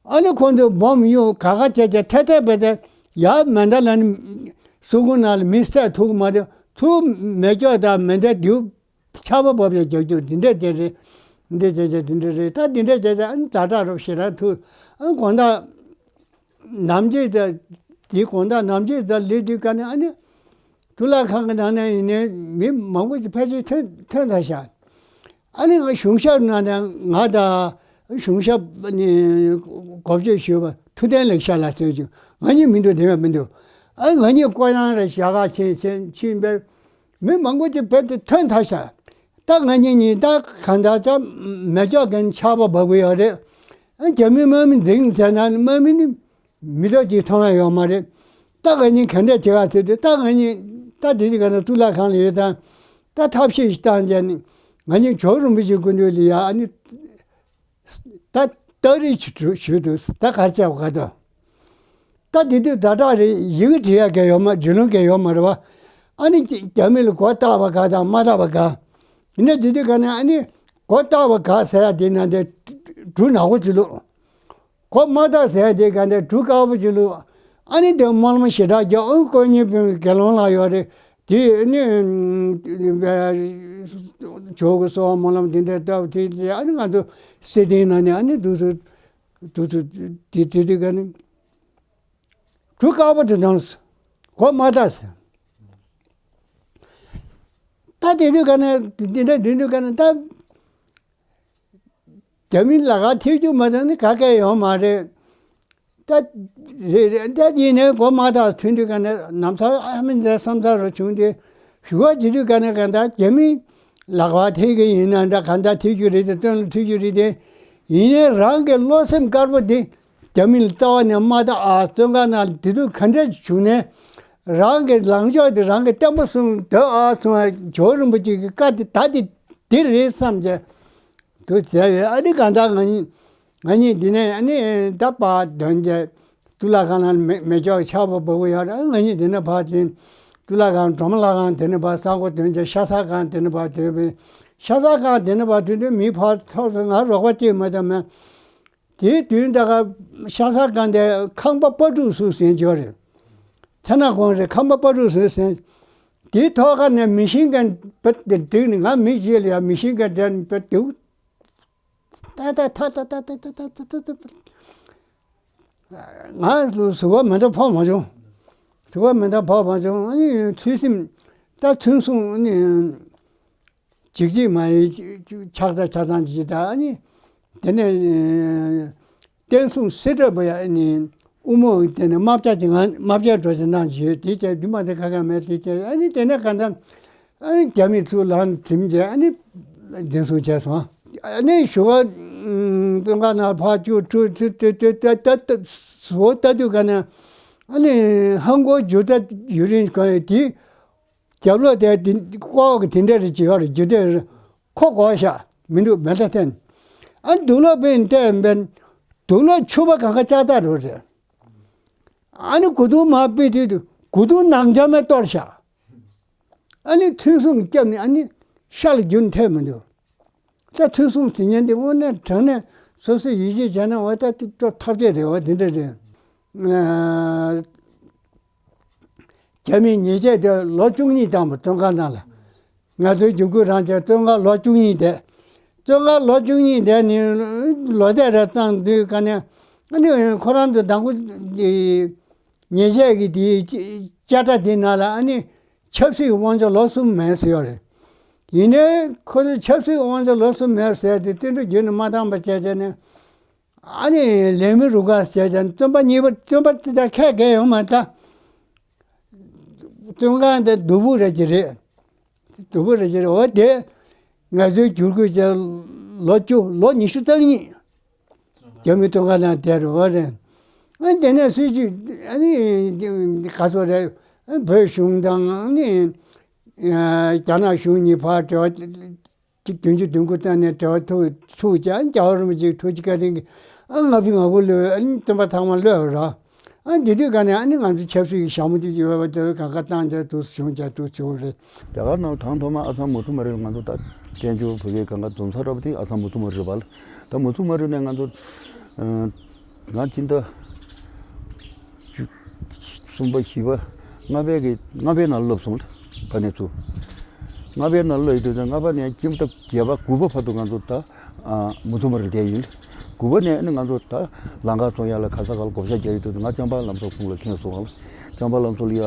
ཨ་ནི་ཁོང་ཚོས་སྦོམ་གཡུག་ག་ག་བྱས་བྱས་ཐལ་ཐལ་བས་ཏེ་ཡར་མེ་མདའ་ལ་ནི་སྲུ་གུ་ནང་ལ་མི་བསད་ཐུབ་ཀྱི་མ་རེད། ཚུར་མེ་སྒྱོགས་དང་མེ་མདའི་མདེའུ་ཆར་པ་བབས་ཏེ་རྒྱག་རྒྱུ་འདི་འདྲས་དེ་རེད། འདི་འདྲས་བྱས་བྱས་འདི་འདྲས་རེད། ད་འདི་འདྲས་བྱས་བྱས་ཨ་ནི་ཛ་དྲག་རུ་ཞེ་དྲག་ཐུག་ཨ་ནི་དགོང་དག་ནམ་རྒྱུན་དེ་དེའི་དགོང་དག་ནམ་རྒྱུན་དེ་སླེབས་དུས་ཀ་ནས་ཨ་ནི་གཙུག་ལག་ཁང་གི་ནང་ནས་ཡིན་ནའི་མི་མང་པོ་ཞིག་ཕལ་ཆེར་ཐོན་ཐོན་ཚར་ཤག་ཨ་ནི་ང་གཞུང་ཞབས་ནང་ནས་ང་དང་གཞུང་ཞབས་ནས་འགོ་བརྗོད་ཞུས་པ་ཐུབ་བསྟན་ལེགས་བཤད་ལགས་ཟེར་ཅིག་ང་གཉིས་མི་འདུག་དེ་བས་མི་འདུག་ཨ་ང་གཉིས་ཀོ་ཡང་རེ་ཞྭ་ཁ་ཕྱིན་ཕྱིན་ཕྱིན་པས་མི་མང་པོ་ཅིག་བོད་དུ་ཐོན་ཚར་ཤག་ད་ང་གཉིས་གཉིས་ད་གང་ལྟར་ད་མེ་སྒྱོགས་གན་ཆར་པ་འབབ་གི་ཡོད་རེད། ཨ་རྒྱ་མི་དམག་མི་འཛིང་ཟེར་ན་དམག་མི་ནི་མི་ཐོག་ཅིག་མཐོང་ཡ་ཡོད་མ་རེད། ད་ང་གཉིས་ག་འདྲས་བྱེད་ག་ཟེར་དུས་ད་ང་གཉིས་ད་དེ་དུས་ག་ན་གཙུག་ལག་ཁང་ལ་ཡོད་དང་ད་ཐབས་ཤེས་ཤིག་བཏང་བྱས་ནས་ང་གཉིས་ཇོ་བོ་རིན་པོ་ཆེའི་སྐུ་མདུན་ལ་ཡ་ཨ་ནི་ད་རྟགས་རིས་ཅིག་གྲུ་ཞུས་འདུག་ད་ག་རེ་བྱ་བ་ག་ད། ད་དེ་དུས་ཛ་དྲག་རེད། ཡི་གེ་འབྲི་ཡ་ག་ཡོད་མ་འབྲི་ལུང་ག་ཡོད་མ་རེད་བ། ཨ་ནི་རྒྱ་མི་ལ་གོ་བཏགས་པ་ག་དང་མ་བཏགས་པ་ག་ཡིན་ན་དེ་དུས་ག་ནས་ཨ་ནི་གོ་བཏགས་པ་ག་ཟེར་ཡ་དེ་ན་དེ་གྲུ་ནག་པོ་ཅིག་བླུགས། གོ་མ་བཏགས་ཟེར་ཡ་དེ་ག་ནས་གྲུ་དཀར་པོ་ཅིག་བླུགས། ཨ་ནི་དེ་སྨོན་ལམ་ཞེ་དྲག་རྒྱག་ཨང་ཀོ་ཉི་པའི་དགེ་སློང་ལགས་ཡོད་རེད། དེ་ནི་ཇོ་བོ་གསོལ་བ་སྨོན་ལམ་དེ་འདྲ་བཏབ་དེ་དེ་ཨ་ནི་ང་ཚོ་སྲིད་དོན་ནང་ནས་ཨ་ནི་འདུག་སེ་འདུག་སེ་དེ་དེ་དེ་ག་ནི་གྲུ་དཀར་པོ་དེ་དང་གོ་མ་བཏགས་ཟེར། ད་དེ་དུས་ག་ནས་འདི་འདྲ་འདི་དུས་ག་ནས་ད། རྒྱ་མི་ལག་ཁ་ཐེབས་རྒྱུ་མ་ཐེབས་ནི་ག་གེ་ཡོང་མ་རེད། ད་རེད་རེད། ད་ཡིན་ནའི་མགོ་མ་ཐག་ཐོན་དུས་ག་ནས་ནམ་ཚ་ཨ་མི་འདྲ་བསམ་ཚ་རུ་བྱུང་སྟེ། ཞུ་བ་བྱེད་དུས་ག་ནས་ག་ད་རྒྱ་མི་ལག་པ་ཐེབས་ཀྱི་ཡིན་ན་འདྲ། ག་ད་ཐེབས་རྒྱུ་རེད་དེ། བཙོན་ལ་ཐེབས་རྒྱུ་རེད་དེ། ཡིན་ནའི་རང་གི་བློ་སེམས་དཀར་པོ་དེ་རྒྱ་མི་ལ་ལྟ་བ་ནས་མ་ད་ཨ་བཙོན་ཁང་ནང་དེ་དུས་ག་འདྲ་བྱུང་ནས། རང་གི་ལངས་ཕྱོགས་དེ་རང་གི་བརྟན་པོ་བཟུང་སྡོད་ཨ་སོང་། ཇོ་བོ་རིན་པོ་ཆེ་གི་བཀའ་དེ་ད་དེ་དེ་རེད་བསམ་བྱས། དུ་བྱས་ཡོད། ཨ་ནི་གང་ལྟར་ང་གཉིས་ང་གཉིས་འདི་ནས་ཨ་ནི་ད་པ་དོན་རྒྱལ་གཙུག་ལག་ཁང་ལ་མེ་མེ་སྒྱོགས་ཆར་པ་འབབ་གི་ཡོད་རེད། ང་གཉིས་འདི་ནས་ཕར་ཕྱིན། གཙུག་ལག་ཁང་སྒྲོལ་མ་ལྷ་ཁང་དེ་ནས་ཕར་ས་འགོ་དོན་རྒྱལ་ཤ་ཚ་ཁང་དེ་ནས་ཕར་དོན་པའི་ཤ་ཚ་ཁང་དེ་ནས་ཕར་དོན་དུས་མི་ཕར་ཐོག་སོང་། ང་རོགས་པ་གཅིག་མ་གཏོགས་མེད། དེའི་མདུན་ད་ག་ཤ་ཚ་ཁང་དེ་ཁང་པ་པ་ཕྲུག་སུ་ཟེར་འབྱོར་རེད། ཚ་ན་གོང་རེད། ཁང་པ་པ་ཕྲུག་སུ་ཟེར། དེའི་ཐོག་ཁ་ནས་མི་ཤིན་གན་པད་དེ་བསྒྲིགས་ནས། ང་མི་ཞིག་ལ་ཡ་མི་ཤིན་གན་དེ་པད་དེའུ་ཏ་ཏ་ཏ་ཏ་ང་གཟུགས་པོ་མེ་མདའ་ཕོག་མ་བྱུང་། གཟུགས་པོ་མེ་མདའ་ཕོག་མ་བྱུང་། ཨ་ནི་ཚུལ་ཁྲིམས་ད་ཚུན་སོང་ཨ་ནི། གཅིག་གཅིག་མ་ཡིན་ཆགས་ཚ་ཆགས་ཚང་གཅིག་ད་ཨ་ནི། དེ་ནས་བསྟན་སྲུང་སྲིད་གྲོགས་པོ་ཡ་ཨ་ནི་དབུ་མོ་དེ་ནས་རྨ་བྱ་གཅིག་ང་རྨ་བྱ་འགྲོ་ཞིག་གནང་བྱོས་དེ་བྱས་འདུན་མ་དེ་ཁ་ཁ་མེད་དེ་བྱས། ཨ་ནི་དེ་ནས་ག་འདྲ་ཨ་ནི་རྒྱ་མི་ཚུར་ལམ་འགྲིམས་བྱས་ཨ་ནི་འཛིན་བཟུང་བྱས་སོང་། ཨ་ནི་ཞུ་བ་བཙོན་ཁང་ནང་ཕར་བཅུག་ཁྲུ་ཁྲུ་ཏེ་ཏེ་ཏེ་ཏེ་ཏེ་བཟོ་ལྟ་དུས་ག་ནས་ཨ་ནི་ཧང་གོ་རྒྱུ་ད་ཡུ་རིན་གང་ཡོད་དེ། རྒྱབ་ལོགས་དེ་དེ་ཀོ་གི་དེ་འདྲ་རེ་བྱེད་ཡོད་རེད། རྒྱུ་དེ་ཁོ་གོ་ཤག་མི་འདུག་མེ་མདའ་འཐེན། ཨ་དུག་ལོག་པས་བལྟས་པས་དུག་ལོག་ཕྱུ་པ་གང་ག་ལྕགས་ཐག་རུ་རེད། ཨ་ནི་གུ་དུང་མ་ཕུད་དུས་གུ་དུང་ནང་འཇམ་མེ་གཏོར་ཤག་ཨ་ནི་ཐུན་སུང་བརྒྱབ་ནས་ཨ་ནི་ཤ་ལ་རྒྱུན་ཐེབས་མི་འདུག་ད་ཐུན་སུང་ཟེར་མཁན་དེ་དངོས་གནས་དྲང་གནས་སོ་སོས་ཡིད་ཆེས་བྱས་ན་འོ་ད་དེ་ཐབས་ཤེས་རེད། འོ་དེ་འདྲ་རེད། རྒྱ་མིས་ཉེས་ཆད་དེ་ལོ་བཅུ་གཉིས་བཏང་བ། བཙོན་ཁང་ནང་ལ་ང་ཚོའི་འཇུག་སྐུལ་རང་བྱས་བཙོན་ཁང་ལོ་བཅུ་གཉིས་བསྡད། བཙོན་ཁང་ལོ་བཅུ་གཉིས་བསྡད་ནས་ལོ་ཟླ་རེ་བཏང་དུས་ག་ནས་ཨ་ནི་ཁོ་རང་ཚོ་དང་པོ་ཉེས་ཆད་ཀྱི་དེའི་དཔྱ་ཁྲ་དེའི་ནང་ལ་ཨ་ནི་ཆབ་སྲིད་ཀྱི་དབང་ཆ་ལོ་གསུམ་མེད་ཟེར་ཡོད་རེད། ཡིན་ནའི་ཁོ་ཚོས་ཆབ་སྲིད་ཀྱི་དབང་ཆ་ལོ་གསུམ་མེད་ཟེར་ཏེ་བསྟུན་གྲོས་བརྒྱུད་ནས་མ་བཏང་པ་བྱས་བྱས་ནས། ཨ་ནི་ལས་མི་རུ་ཁག་ཟེར་ཀྱང་བཙོན་པ་གཉིས་པ། བཙོན་པ་དེ་དག་ཁས་གས་ཡོང་མ་ད། བཙོན་ཁང་དེ་སྡུག་པོ་རེད་ཀྱི་རེད། སྡུག་པོ་རེད་ཀྱི་རེད། འོ་དེ་ང་ཚོའི་བསྒྱུར་བཀོད་ཀྱི་ལོ་བཅུ་ལོ་ཉི་ཤུ་རྩ་གཉིས་རྒྱ་མི་བཙོན་ཁང་ནང་བསྡད་རེད། འོ་རེད། ཨ་དེ་ནས་སྲིད་ཇུས་ཨ་ནི་ག་ཚོད་རེད། བོད་གཞུང་དང་ཨ་ནི་རྒྱ་ནག་གཞུང་གཉིས་བར་འབྲེལ་བ། གཅིག་བདུན་ཅུ་དོན་དགུ་ཙམ་ནས་འབྲེལ་བ་ཐུག་ཐུག་ཅིང་རྒྱལ་བ་རིན་པོ་ཆེའི་ཐུགས་རྗེ་བཀའ་དྲིན་གྱིས་ཨ་ལྔ་བཅུ་ང་དགུ་ལོའི་ཨ་ནི་བཙོན་པ་ཚང་མ་གློད་པ་རེད། ཨ་འདི་དུས་ག་ནས་ཨ་ནི་ང་ཚོ་ཆབ་སྲིད་ཀྱི་ཞྭ་མོ་དེ་ཡོད་པ་དེ་གང་ག་བཏང་བྱས་འདུག་བྱུང་བྱས་འདུག་བྱུང་རེད། རྒྱ་གར་ནང་ལ་དང་ཐོག་མ་ཨ་ཚང་མུ་ཐུ་མ་རི་ལ་ང་ཚོ་ད་བཙན་བྱོལ་བོད་སྐད་གང་ག་འཛོམས་ས་ར་བ་དེ་ཨ་ཚང་མུ་ཐུ་མ་རི་རེད་པ་ལ། ད་མུ་ཐུ་མ་རི་ནས་ང་ཚོ་ང་སྤྱི་ཟླ་བཅུ་གསུམ་པ་བཞི་པ་ལྔ་པའི་གི་ལྔ་པའི་ནང་ལ་སླེབས་སོང་ལ། ཕ་ནས་ཚུར་ལྔ་པའི་ནང་ལ་སླེབས་ཡོད་དུས་ལྔ་པ་ནས་སྤྱི་ཟླ་བརྒྱད་པ་དགུ་པ་བར་དུ་ང་ཚོ་ད་མུ་ཐུ་མ་རི་བསྡད་ཡིན། དགུ་པ་ནས་ནི་ང་ཚོ་ད་ལམ་ཁ་ཚོང་ཡ་ལ་ག་ས་ག་ལ་བགོ་བཤའ་རྒྱག་ཡོད་དུས་ང་ལྕང་པ་ལམ་བཟོ་ཁང་ལ་འཁྱེར་སོང་ལ། ལྕང་པ་ལམ་བཟོ་ལ་ཡ་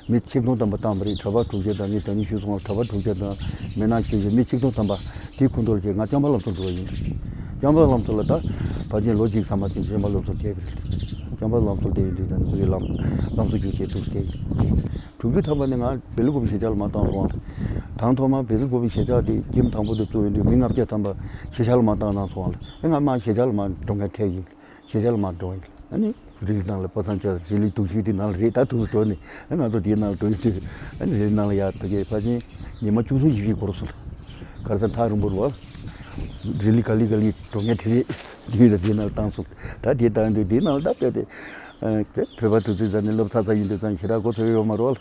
མི་ཆིག་སྟོང་ཐམ་པ་བཏང་བ་རེད། གྲྭ་པ་དྲུག་བརྒྱ་དང་ངས་ད་ནི་ཞུས་སོང་ལ། གྲྭ་པ་དྲུག་བརྒྱ་དང་མི་ནག་ཤོས་ཤིག་མི་ཆིག་སྟོང་ཐམ་པ་དེའི་ཁོངས་གཏོགས་ཀྱི་ང་ལྕང་པ་ལམ་བཟོ་འགྲོ་བ་ཡིན། ལྕང་པ་ལམ་བཟོ་ལ་ད་ཕལ་ཆེར་ལོ་གཅིག་ཙམ་མ་ཟིན་ལྕང་པ་ལམ་བཟོ་བསྡད་པ་རེད། ལྕང་པ་ལམ་བཟོ་བསྡད་ཡོད་དུས་ད་ནི་ལམ་ལམ་བཟོ་རྒྱུ་བྱས་འདུག་བསྡད་ཡིན། དྲུག་ཅུ་ཐམ་པ་ནས་ང་བེ་ལི་ཀོབ་གཞིས་ཆགས་ལ་མར་བཏང་སོང་ལ། དང་ཐོག་མ་བེ་ལི་ཀོབ་གཞིས་ཆགས་དེ་ཁྱིམ་དང་པོ་དེ་བཙུགས་ཡོང་དུས་མི་ལྔ་བརྒྱ་ཐམ་པ་གཞིས་ཆགས་ལ་མར་བཏང་གནང་སོང་ལ། ཨེ་ང་མར་གཞིས་ཆགས་ལ་མར་འགྲོ་མཁན་འཕྲད་ཡིན། གཞིས་ཆགས་ལ་མར་འགྲོ་ཡིན། ཨ་ནི་རི་ལི་ནང་ལ་པ་སངས་ཆགས་རི་ལི་སྡུག་ཤོས་དེ་ནང་ལ་རེད། ད་དུས་སུ་འགྲོ་ནས་ཨ་ང་ཚོ་དེའི་ནང་ལ་འགྲོ་ཡིན་དུས་ཨ་ནི་རི་ལི་ནང་ལ་ཡར་ད་གས་ཕལ་ཆེར་ཉི་མ་བཅུ་གསུམ་བཞི་བཞི་འགོར་སོང་། ག་རེ་ཟེར་ཐག་རིང་པོ་རེད་བ། རི་ལི་ག་ལི་ག་ལི་འགྲོ་མཁན་དེ་རེད། དེ་ཡིན་ད་དེའི་ནང་ལ་བཏང་སོང་། ད་དེ་བཏང་དུས་དེའི་ནང་ལ་ད་བལྟས་ཏེ། ཨ་བོད་པ་དུས་ཚོད་ཙམ་ནས་སློབ་ཚར་ཚར་ཡིན་དུས་ཙམ་ཞེ་དྲག་གོ་ཐོས་ཡོད་མ་རེད་བ།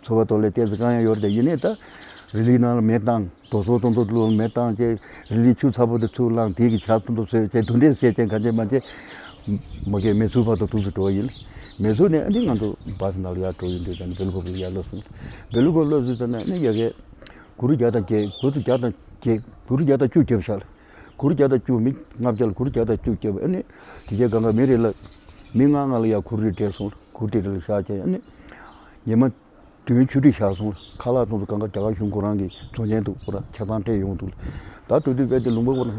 ཚོ་བ་ཐོག་ལ་ཏོག་ཙམ་གང་ཡང་ཡོད་རེད་དེ། ཡིན་ནའི་ད་རི་ལིའི་ནང་ལ་མེ་བཏང་། རྡོ་སོལ་ཏོག་ཏོག་བླུགས་མེ་བཏང་བྱས། རི་ལིའི་ཆུ་ཚ་པོ་དེ་ཚུར་བླངས། དེ་གི་ཇ་ཏོག་ཏོག་བཟོས་བྱས། དེ་འདྲས་བྱས་བྱས་གང་བྱས་མ་བྱས། མ་གིར་མེ་ཚུར་བར་དུ་འདུག་སེ་འགྲོ་བ་ཡིན། མེ་ཚུར་ནས་ཨ་ནི་ང་ཚོ་བཱ་སི་ནང་ལ་ཡར་འགྲོ་ཡིན་དུས་ཙམ་ནས་བེ་ལི་ཀོབ་ལ་ཡར་སླེབས་སོང་། བེ་ལི་ཀོབ་སླེབས་དུས་ཙམ་ནས་ཨ་ནི་ཡ་གིར་གུ་རུ་བརྒྱ་དང་བརྒྱད། གུ་རུ་བརྒྱ་དང་བརྒྱད། གུ་རུ་བརྒྱ་དང་བཅུ་བརྒྱབ་ཤག་ལ། གུ་རུ་བརྒྱ་དང་བཅུ། མི་ལྔ་བརྒྱ་ལ་གུ་རུ་བརྒྱ་དང་བཅུ་བརྒྱབ། ཨ་ནི་དེ་རྗེས་གང་ག་མི་རེ་ལ་མི་ལྔ་ལྔ་ལ་ཡར་གུ་རུ་རེ་སྤྲད་སོང་། གུ་རུ་རེ་རེ་ལ་བཞག་བྱས། ཨ་ནི་ཉི་མ་ དོན་ཆུ་ཁྲིད་བཞག་སོང་། ཁ་ལག་ཚོང་ཚོ་གང་ག་རྒྱ་གར་གཞུང་ཁོ་རང་གི་བཙོང་མཁན་འདུག་ཁོ་རང་ཆ་ཚང་སྤྲད་ཡོང་འདུག་ད་དུས་དུས་དཔེ་དེ་ལུང་པ་ཁོ་ན་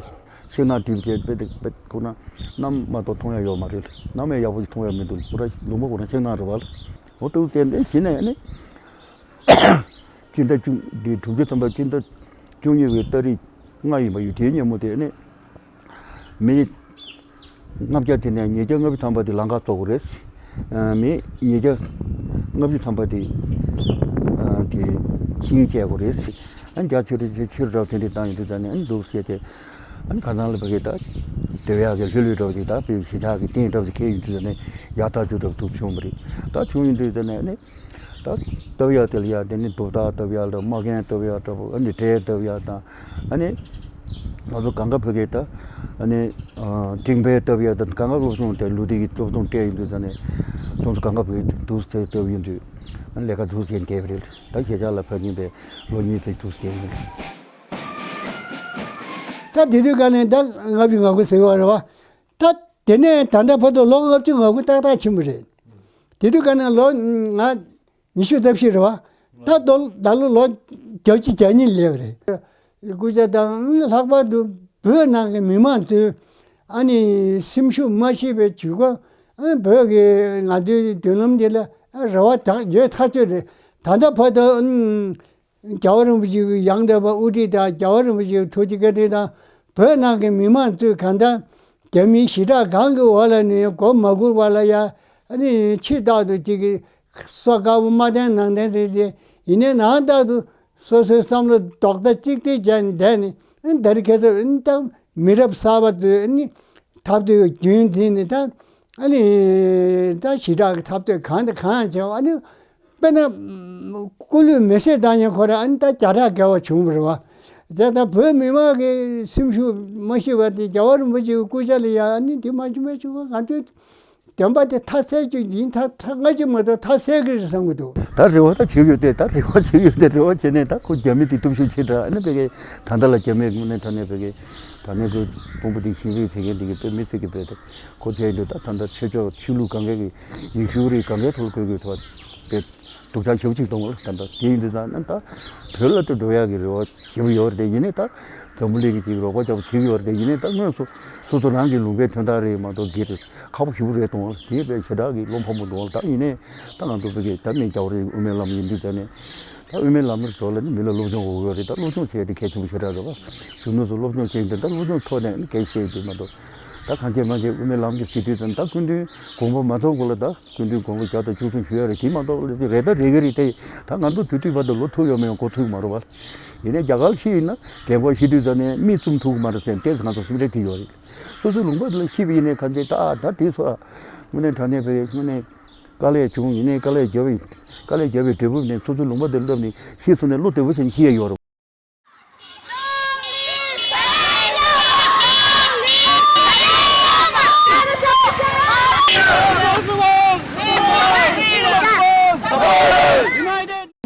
ཤིང་ནགས་འགྲིམ་བྱས་དཔེ་དེ་དཔེ་ཁོ་ན་གནམ་མ་གཏོགས་མཐོང་ཡ་ཡོད་མ་རེད། གནམ་ཡང་ཡག་པོ་ཞིག་མཐོང་ཡ་མི་འདུག་ཁོ་རང་ལུང་པ་ཁོ་ན་ཤིང་ནགས་རེད་བ། འོ་དུ་བསྟན་ཏེ་གཞི་ནས་ནི་སྤྱི་ཟླ་བཅུ་འདི་དྲུག་ཅུ་ཐམ་པ་སྤྱི་ཟླ་བཅུ་གཉིས་པའི་ཏ་རིག་ལྔ་ཡིན་པ་ཡོད། དེའི་ཉིན་མོ་དེ་ནི་མི་ལྔ་བརྒྱ་དེ་ནས་ཉིས་བརྒྱ་ལྔ་བཅུ་ཐམ་པ་དེ་ལམ་ཁ་བཙུགས་པ་རེད། ཨ། མི་ཉིས་བརྒྱ་ལྔ་བཅུ་ཐམ་པ་དེ་ཨ་དེ་ཤིང་བཅད་དགོས་རེད། ཨ་ནི་རྒྱ་ཆེ་རུ་ཆེ་རུ་འདྲ་བོ་དེ་འདྲ་བཏང་ཡོང་དུས་ད་ནི་ཨ་ནི་འདུག་ཟེར་ཏེ། ཨ་ནི་ཁ་སང་ལ་ཕ་གི་ད་སྡོད་ཡག་གི་ལྷོད་ལྷོད་འདྲ་བོ་ཅིག་ད་བོད་གཞིས་ཆགས་ཀྱི་རྟེན་འདྲ་བོ་ཅིག་འཁེལ་ཡོང་དུས་ད་ནི་ཡག་ཐག་ཆོད་འདྲ་བོ་འདུག་བྱུང་བ་རེད། ད་བྱུང་ཡོང་དུས་ད་ནི་ཨ་ནི། ད་བཏབ་ཡག་དེ་ལ་ཡ་དེ་ནི་རྡོ་བཏགས་བཏབ་ཡག་དང་མ་རྒན་བཏབ་ཡག་འདྲ་པོ། ཨ་ནི་འབྲས་བཏབ་ཡག་དང་། ཨ་ནི་ང་ཚོ་གང་ག་བོད་སྐད་ད་ཨ་ནི་ཨ་སྤྲིན་བལ་བཏབ་ཡག་དང་། གང་ག་སློབ་སྦྱོང་དེ་ལོ་དེ་གི་སློབ་སྦྱོང་སྤྲད་ཡོང་དུས་ད་ནི་ཁོང་ཚོ་གང་ག་བོད་སྐད་འདུག་སེ་བཏབ་ཡོང་དུས། ཨ་ནི་ལས་ཀ་འདུག་སེ་བྱས་པ་རེད། ད་གཞིས་ཆགས་ལ་ཕེབས་ཀྱིན་པའི་ལོ་གཉིས་ཙམ་འདུག་སེ་བྱས་ཡོང་དུས། ད་དེ་དུས་ག་ནས་ད་ལྔ་བཅུ་ང་དགུ་ཟེར་བ་རེད་བ། ད་དེ་ནས་ད་ལྟ་བར་དུ་ལོ་ལྔ་བཅུ་ང་དགུ་ཏག་ཏག་ཕྱིན་པ་རེད། དེ་དུས་ག་ནས་ལོ་ང་ཉི་ཤུ་རྩ་བཞི་རེད་བ། ད་ལོ་ད་ལོ་ལོ་བརྒྱད་ཅུ་གྱ་གཉིས་སླེབས་རེད། སྐུ་ཚེ་དང་ལྷག་པར་དུ་བོད་ནང་གི་མི་མང་ཚོའི་ཨ་ནི་སེམས་ཤུགས་མ་ཤི་བའི་ཇུས་འགོད། ཨ་བོད་ཀྱི་ང་ཚོའི་མདུན་ལམ་འདི་ལ་རེ་བ་དག་ཡོད་ཐག་ཆོད་རེད། ད་ལྟ་བར་དུ་ཨ་རྒྱལ་བ་རིན་པོ་ཆེའི་ཡང་དག་པ་དབུ་ཁྲིད་དང་། རྒྱལ་བ་རིན་པོ་ཆེའི་ཐུགས་རྗེ་བཀའ་དྲིན་དང་། བོད་ནང་གི་མི་མང་ཚོས་གང་ལྟར་རྒྱ་མིའི་ཞི་དྲག་གང་གི་འོག་ལ་ནི་མགོ་མ་སྒུར་བ་ལ་ཡ། ཨ་ནི་ཕྱི་ལྟར་དུ་ཅིག་གི་སོ་དཀར་པོ་མ་བསྟན་ནང་བསྟན་རེད་དེ། ཡིན་ནའི་ནང་ལྟར་དུ་སོ་སོའི་བསམ་བློ་རྡོག་རྩ་གཅིག་སྒྲིལ་བྱས་ནས་བསྡད་ནས། ཨ་ནི་ད་རེས་ཁ་སང་ཨ་ནི་ད་མི་རབས་གསར་པ་ཚོས་ཨ་ནི་འཐབ་རྩོད་རྒྱུན་འཛིན་ནས་ད་ཨ་ནི་ད་ཞི་དྲག་གི་འཐབ་རྩོད་གང་དང་གང་བྱས། ཨ་ནི་དཔེར་ན། སྐུ་ལུས་མེ་སྲེག་བཏང་ཡང་ཁོ་རང་ཨ་ནི་ད་བརྒྱ་ཕྲག་བརྒལ་བ་བྱུང་བ་རེད་བ། དེ་ད་བོད་མི་མང་གི་སེམས་ཤུགས་མ་ཤི་བ་དེ་རྒྱལ་བ་རིན་པོ་ཆེའི་སྐུ་ཕྱྭ་ལ་ཡ་ཨ་ནི་དེ་མ་བྱུང་མ་བྱུང་བ་ང་ཚོས་བདེན་པ་དེ་མཐའ་གསལ་རྒྱུ་ཡིན། མཐའ་མཐའ་སྔ་ཕྱི་མ་གཏོགས་མཐའ་གསལ་གི་རེད་བསམ་གི་འདུག་ད་རེ་བ་ད་བྱེད་ཡོད་དེ། ད་རེ་བ་བྱེད་ཡོད་དེ། རེ་བ་བྱེད་ནས་ད་ཁོ་རྒྱ་མི་དེ་སྟོབས་ཤུགས་ཆེ་དྲགས། ཨ་ནི་ཕ་གི་ད་ལྟ་ལ་རྒྱ་མི་དངོས་གནས་དྲང་གནས་ཕ་གི་ད་ནས་ཁོ་དཔོན་པོ་དེ་ཞི་བའི་བྱེད་མཁན་དེ་གི་དཔེ་མི་སྲིད་གི་དཔེ་དེ་ཁོ་བྱས་ཡོད་དུས། ད་ད་ལྟ་ཆོས་ཕྱོགས་ཆོས་ལུགས་གང་གའི་གི་ཡེ་ཤུ་རིགས་གང་གའི་ཐོག་ལ་ཁོས་གི་ཐོག་དཔེ། སྡུག་ཅག་ཞེ་པོ་ཅིག་གཏོང་བ་རེད། ད་ལྟ་དེ་ཡིན་དུས་ད་ནི་ད་བོད་ལ་ད་འགྲོ་ཡག་གི་རེ་བ་ཞེ་པོ་ཡོད་རེད་དེ། ཡིན་ནའི་ད་འཛམ་བུ་གླིང་གི་ཅིག་རོགས་པ་རྒྱབ་བྱེད་ཀྱི་ཡོད་རེད་དེ། ཡིན་ནའི་ད་དངོས་སུ་སོ་སོ་རང་གི་ལུང་པའི་དོན་དག་རེད་མ་གཏོགས་སྒེར་ཁག་པོ་ཞེ་པོ་རེད་གཏོང་བ་དེ་དཔེ་ཞེ་དྲག་གི་བློ་ཕམ་པོ་འདུག་ད་ཡིན་ནའི་ད་ང་ཚོ་བོད་ཀྱི་ད་མི་རྒྱ་བོ་རེད། དབུ་མའི་ལམ་ཡིན་དུས་ད་ནི་ད་དབུ་མའི་ལམ་ནས་འགྲོ་ལ་ནི་མི་ལ་སློབ་སྦྱོང་དགོས་ཀྱི་ཡོད་རེད། ད་སློབ་སྦྱོང་བྱས་དེ་གལ་ཆེན་པོ་ཞེ་དྲག་རེད་བ། གཞོན་ནུ་ཚོ་སློབ་སྦྱོང་བྱས་དེ་ད་སློབ་སྦྱོང་ཐོག་ནས་ནི་གལ་ཆེ་དུས་མ་གཏོགས། ད་གང་བྱས་མ་བྱས་དབུ་མའི་ལམ་གྱི་ཟེར་དུས་ད་ད་སྐུ་མདུན་དགོངས་པ་མ་ཚོམ་གོང་ལ་ད། སྐུ་མདུན་དགོངས་པ་བརྒྱ་དང་བཅུ་གསུམ་ཞུ་ཡ་རེད། དེ་མ་གཏོགས་ལ་རེད་ད་རེད་གི་རེད་དེ། ད་ང་ཚོ་དུས་དུས་བར་དུ་ལོ་ཐུག་ཡོད་མེད་ཡང་གོ་ཐུབ་ཀྱི་མ་རེད་བ། ཡིན་ནའི་རྒྱ་གར་ཤི་ཡིན་ན་རྒན་གོག་ཤི་དུས་ཙ་ནས་མི་བཙུམ་ཐུབ་ཀྱི་མ་རེད་ཟེར་ཏེ་ང་ཚོ་སེམས་ཁྲལ་དེ་ཡོད་རེད། སོ་སོའི་ལུང་པ་དེ་ལ་ཤི་བ་ཡིན་ནའི་ག་འདྲ་ད་ད་དེ་ཚོ་དངོས་གནས་དྲང་གནས་བས་དངོས་གནས་དཀའ་ལས་བྱུང་། ཡིན་ནའི་དཀའ་ལས་བརྒྱབ་པའི་དཀའ་ལས་བརྒྱབ་པའི་འབྲས་བུ་ནས་སོ་སོའི་ལུང་པ་དེ་ལ་བསླབས་ནས་ཤི་སོང་ནས་བློ་བདེ་པོ་བྱས་ནས་ཤི་ཡ་ཡོད་རེད།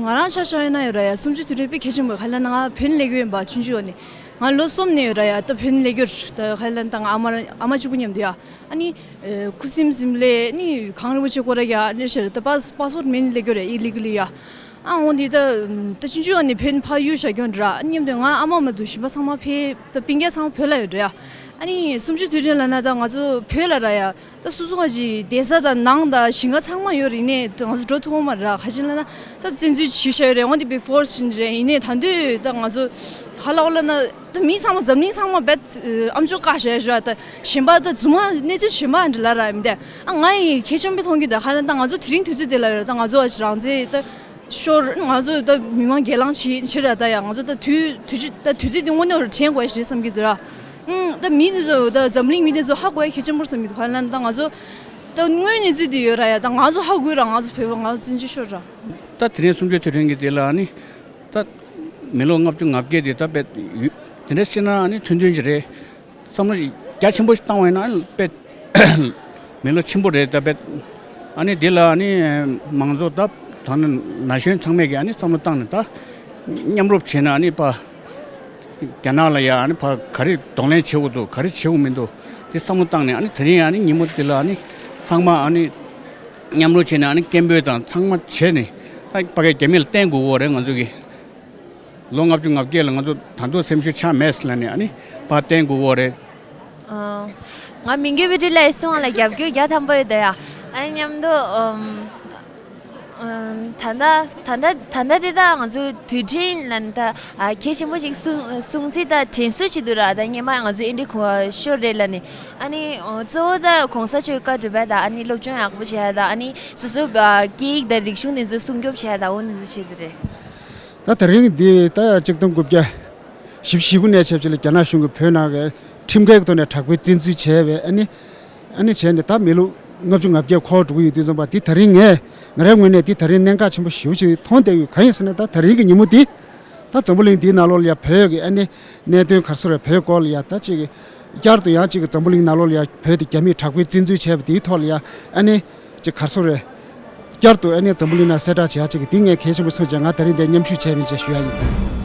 ང་རང་ཆ་བཞག་ཡིན་ན་ཡོད་ར་ཡ། གསུམ་བཅུ་དུས་དྲན་དཔེ་གལ་ཆེན་པོ། ག་ལ་ན་ང་བོད་ནས་སླེབས་ཡོད་པ་ཆུང་ཆུང་ནས། ང་ལོ་གསུམ་ནས་ཡོད་ར་ཡ། ད་བོད་ནས་སླེབས་ཡོད་ར། ད་ག་ལ་ན་ད་ང་ཨ་མ་རང་ཨ་མ་གཅིག་པུ་མཉམ་དུ་ཡ། ཨ་ནི། ཨེ། ཁུ་སིམ་སིམ་ལས་ནི་གངས་རིན་པོ་ཆེ་སྐོར་ར་ཡ་ནི་ཤར་ད་པཱས་པཱས་པོར་མེད་ནི་སླེབས་ཡོད་རེད། ཨི་ལི་གལ་ལི་ཡ། ཨ་འོ་འདི་ད་ད་ཆུང་ཆུང་ནི་བོད་ཕ་ཡུལ་བཞག་ཀྱོན་ར། ཨ་མཉམ་དུ་ང་ཨ་མ་མ་འདུག་གཞན་པ་ཚང་མ་ཕ་ད་སྤུན་ཀྱག་ཚང་མ་བོད་ལ་ཡོད་རེད་ཡ། ཨ་ནི་གསུམ་བཅུ་དུས་དྲན་ལ་ན་ད་ང་ཚོ་བོད་ལ་ར་ཡ། ད་སོ་སོ་ག་ཅིག་བསྡད་ས་དང་ནང་དང་ཞིང་ཁ་ཚང་མ་ཡོད་རེད། ནས་ད་ང་ཚོ་འགྲོ་ཐུབ་ཀྱི་མ་རེད་ར། ག་ཅི་ལ་ན་ད་བཙན་འཛུལ་བྱས་བཞག་ཡོད་རེད། འོ་འདི་བི་ཕོར་སི་ཡིན་རེད། ཡིན་ནས་ད་འདོད་ད་ང་ཚོ་ག་ལ་འོ་ལ་ན། ད་མི་ཚང་མ་འཛམ་གླིང་ཚང་མ་རྦད་ཨམ་ཅོག་བཀག་བཞག་ཞོག་ད་གཞན་པ་ད་རྫུན་མ་གནས་ཚུལ་གཞན་པ་འདྲ་ལ་ར་ཡིན་ཏེ། ཨ་ང་ཡི་གལ་ཆེན་པོ་མཐོང་གི་ད་ག་ལ་ད་ང་ཚོ་དེ་རིང་དུས་ཚོད་དེ་ལ་ཡོད་ར། ད་ང་ཚོ་ཨ་ཅི་རང་བཙན་ད་ཤོར། ང་ཚོ་ད་མི་མང་སྒེར་ལངས་བྱེད་བྱེད་ར། ད་ཡ་ང་ཚོ་ད་དུས་དུས་ཚོད་ད་དུས་ཚོད་དེ་དངོས་གནས་ར་དྲན་དགོས་ཞེས་བསམ་གི་འདུག་ར། ཨང་ད་མི་དེ་ཚོ་ད་འཛམ་གླིང་མི་དེ་ཚོ་ཧ་གོ་ཡ་གལ་ཆེན་པོ་བསམ་གི་འདུག་ག་ལ་ད་ང་ཚོ་ད་དངོས་གནས་ཚུལ་དེ་ཡོད་ར་ཡ། ད་ང་ཚོ་ཧ་གོ་ར། ང་ཚོ་བོད་པ་ང་ཚོ་བཙན་བྱོལ་ཤོར་ར། ད་དེ་རིང་གསུམ་བཅུ་དུས་དྲན་གྱི་དེ་ལ་ནི། ད་མི་ལོ་ལྔ་བཅུ་ང་བརྒྱད་དེ་ད་དཔེ་ཡུ་དེ་འདྲ་བཤད་ན་ནི་ཐུང་ཐུང་ཅིག་རེད། བསམ་བློ་རྒྱ་ཆེན་པོ་ཞིག་བཏང་བ་ཡིན་ན་དཔེ་མི་ལོ་ཆེན་པོ་རེད། ད་དཔེ་ཨ་ནི་དེ་ལ་ནི་མང་ཚོགས་ད་ད་ནི་ན་གཞོན་ཚང་མས་ཀྱི་ཨ་ནི་བསམ་བློ་བཏང་ནས་ད་མཉམ་རུབ་བྱས་ན་ནི་ཕ་རྒྱ་ནག་ལ་ཡ་ཨ་ནི་ཕ་ག་རེ་གདོང་ལེན་བྱེད་དགོས་འདུག་ག་རེ་བྱེད་དགོས་མི་འདུག་དེ་བསམ་བློ་བཏང་ནས་ཨ་ནི་དེ་རིང་ཨ་ནི་ཉིན་མོ་དེ་ལ་ཨ་ནི་ཚང་མ་ཨ་ནི། མཉམ་རུབ་བྱས་ནས་ཨ་ནི་སྐད་འབོད་དང་ཚང་མ་བྱས་ནས་ ད་ཕ་གིའི་རྒྱ་མི་ལ་བརྟེན་དགོས་ཀྱི་ཡོད་རེད། ང་ཚོ་གི་ལོ་ལྔ་བཅུ་ང་བརྒྱད་ལ་ང་ཚོ་ད་དུང་སེམས་ཤུགས་ཆག་མེད་ཟེར་ལབ་ནས་ཨ་ནི་ཕར་བརྟེན་དགོས་ཀྱི་ཡོད་རེད། ཨ། ང་མི་འགྱུར་བའི་སྒྲིག་ལ་ཡི་གསུང་བ་ལ་རྒྱབ་སྐྱོར་རྒྱ་ཐམ་པ་ཡོད་ད་ཡ། ཨ་ནི་མཉམ་དུ་ཨམ། ཨམ། ད་ལྟ་ད་ལྟ་ད་ལྟ་དེ་དག་ང་ཚོའི་དུས་དྲན་ལ་ནི་ད་ཨ་གལ་ཆེན་པོ་ཞིག་སྲུང་སྲུང་བརྩི་དང་དྲན་གསོ་བྱེད་དུས་ར། ད་སྔོན་མ་ང་ཚོ་ཨིན་ཌི་གོ་ཤོར་རེད་ལབ་ནས། ཨ་ནི་གཙོ་བོ་ད་གོང་ས་མཆོག་བཀའ་སྒྲུབ་པ་དང་ཨ་ནི་སློབ་སྦྱོང་ཡག་པོ་བྱས་དང་ཨ་ནི་སོ་སོའི་སྐད་ཡིག་དང་རིག་གཞུང་དེ་ཚོ་སྲུང་སྐྱོབ་བྱས་དང་འོ་ནི་ཚོ་བྱེད་དུས་རེད། ད་ད་རིང་འདི་ད་ཆིག་སྟོང་དགུ་བརྒྱ་བཞི་བཅུ་ཞེ་དགུ་ནས་བྱས་བྱས་ལ་རྒྱ་ནག་གཞུང་གིས་བོད་ནང་གི་ཁྲིམས་འགལ་གྱི་ཐོག་ནས་དྲག་པོའི་བཙན་འཛུལ་བྱས་པའི་ཨ་ནི་ཨ་ནི་བྱས་ནས་ད་མི་ལོ་ལྔ་བཅུ་ང་བརྒྱད་འཁོར་འགྲོ་གི་ཡོད་དུས་ཙམ་པ་འདི་ད་རིང་ངས་ང་རའི་ངོས་ནས་འདི་ད་རིང་གནད་འགག་ཆེན་པོ་ཞེ་པོ་ཅིག་མཐོང་བསྡད་ཡོད། གང་ཡིན་ཟེར་ན་ད་ད་རིང་གི་ཉིན་མོ་འདི་ད་འཛམ་བུ་གླིང་འདིའི་ནང་ལོགས་ལ་ཡ་བོད་ཀྱི་ཨ་ནི་གནད་དོན་ག་རེ་ཟེར་རེད། བོད་སྐོར་ལ་ཡ་ད་ཅིག་བསྐྱར་དུ་ཡང་ཅིག་འཛམ་བུ་གླིང་ནང་ལོགས་ལ་ཡ་བོད་དེ་རྒྱ་མིས་དྲག་པོའི་བཙན་འཛུལ་བྱས་པ་དེའི་ཐོག་ལ་ཡ་ཨ་ནི་ཅིག་ག་རེ་ཟེར་རེད། བསྐྱར་དུ་ཨ་ནི་འཛམ་བུ་གླིང་ནང་གསལ་བསྒྲགས་བྱེད་ཡ་ཅིག་འདི་ངས་གལ་ཆེན་པོ་མཚོན་བྱས་ང་ད་རིང་འདིར་མཉམ་ཞུགས་བྱས་པ་ཡིན་ཅེས་ཞུ་ཡ་ཡིན།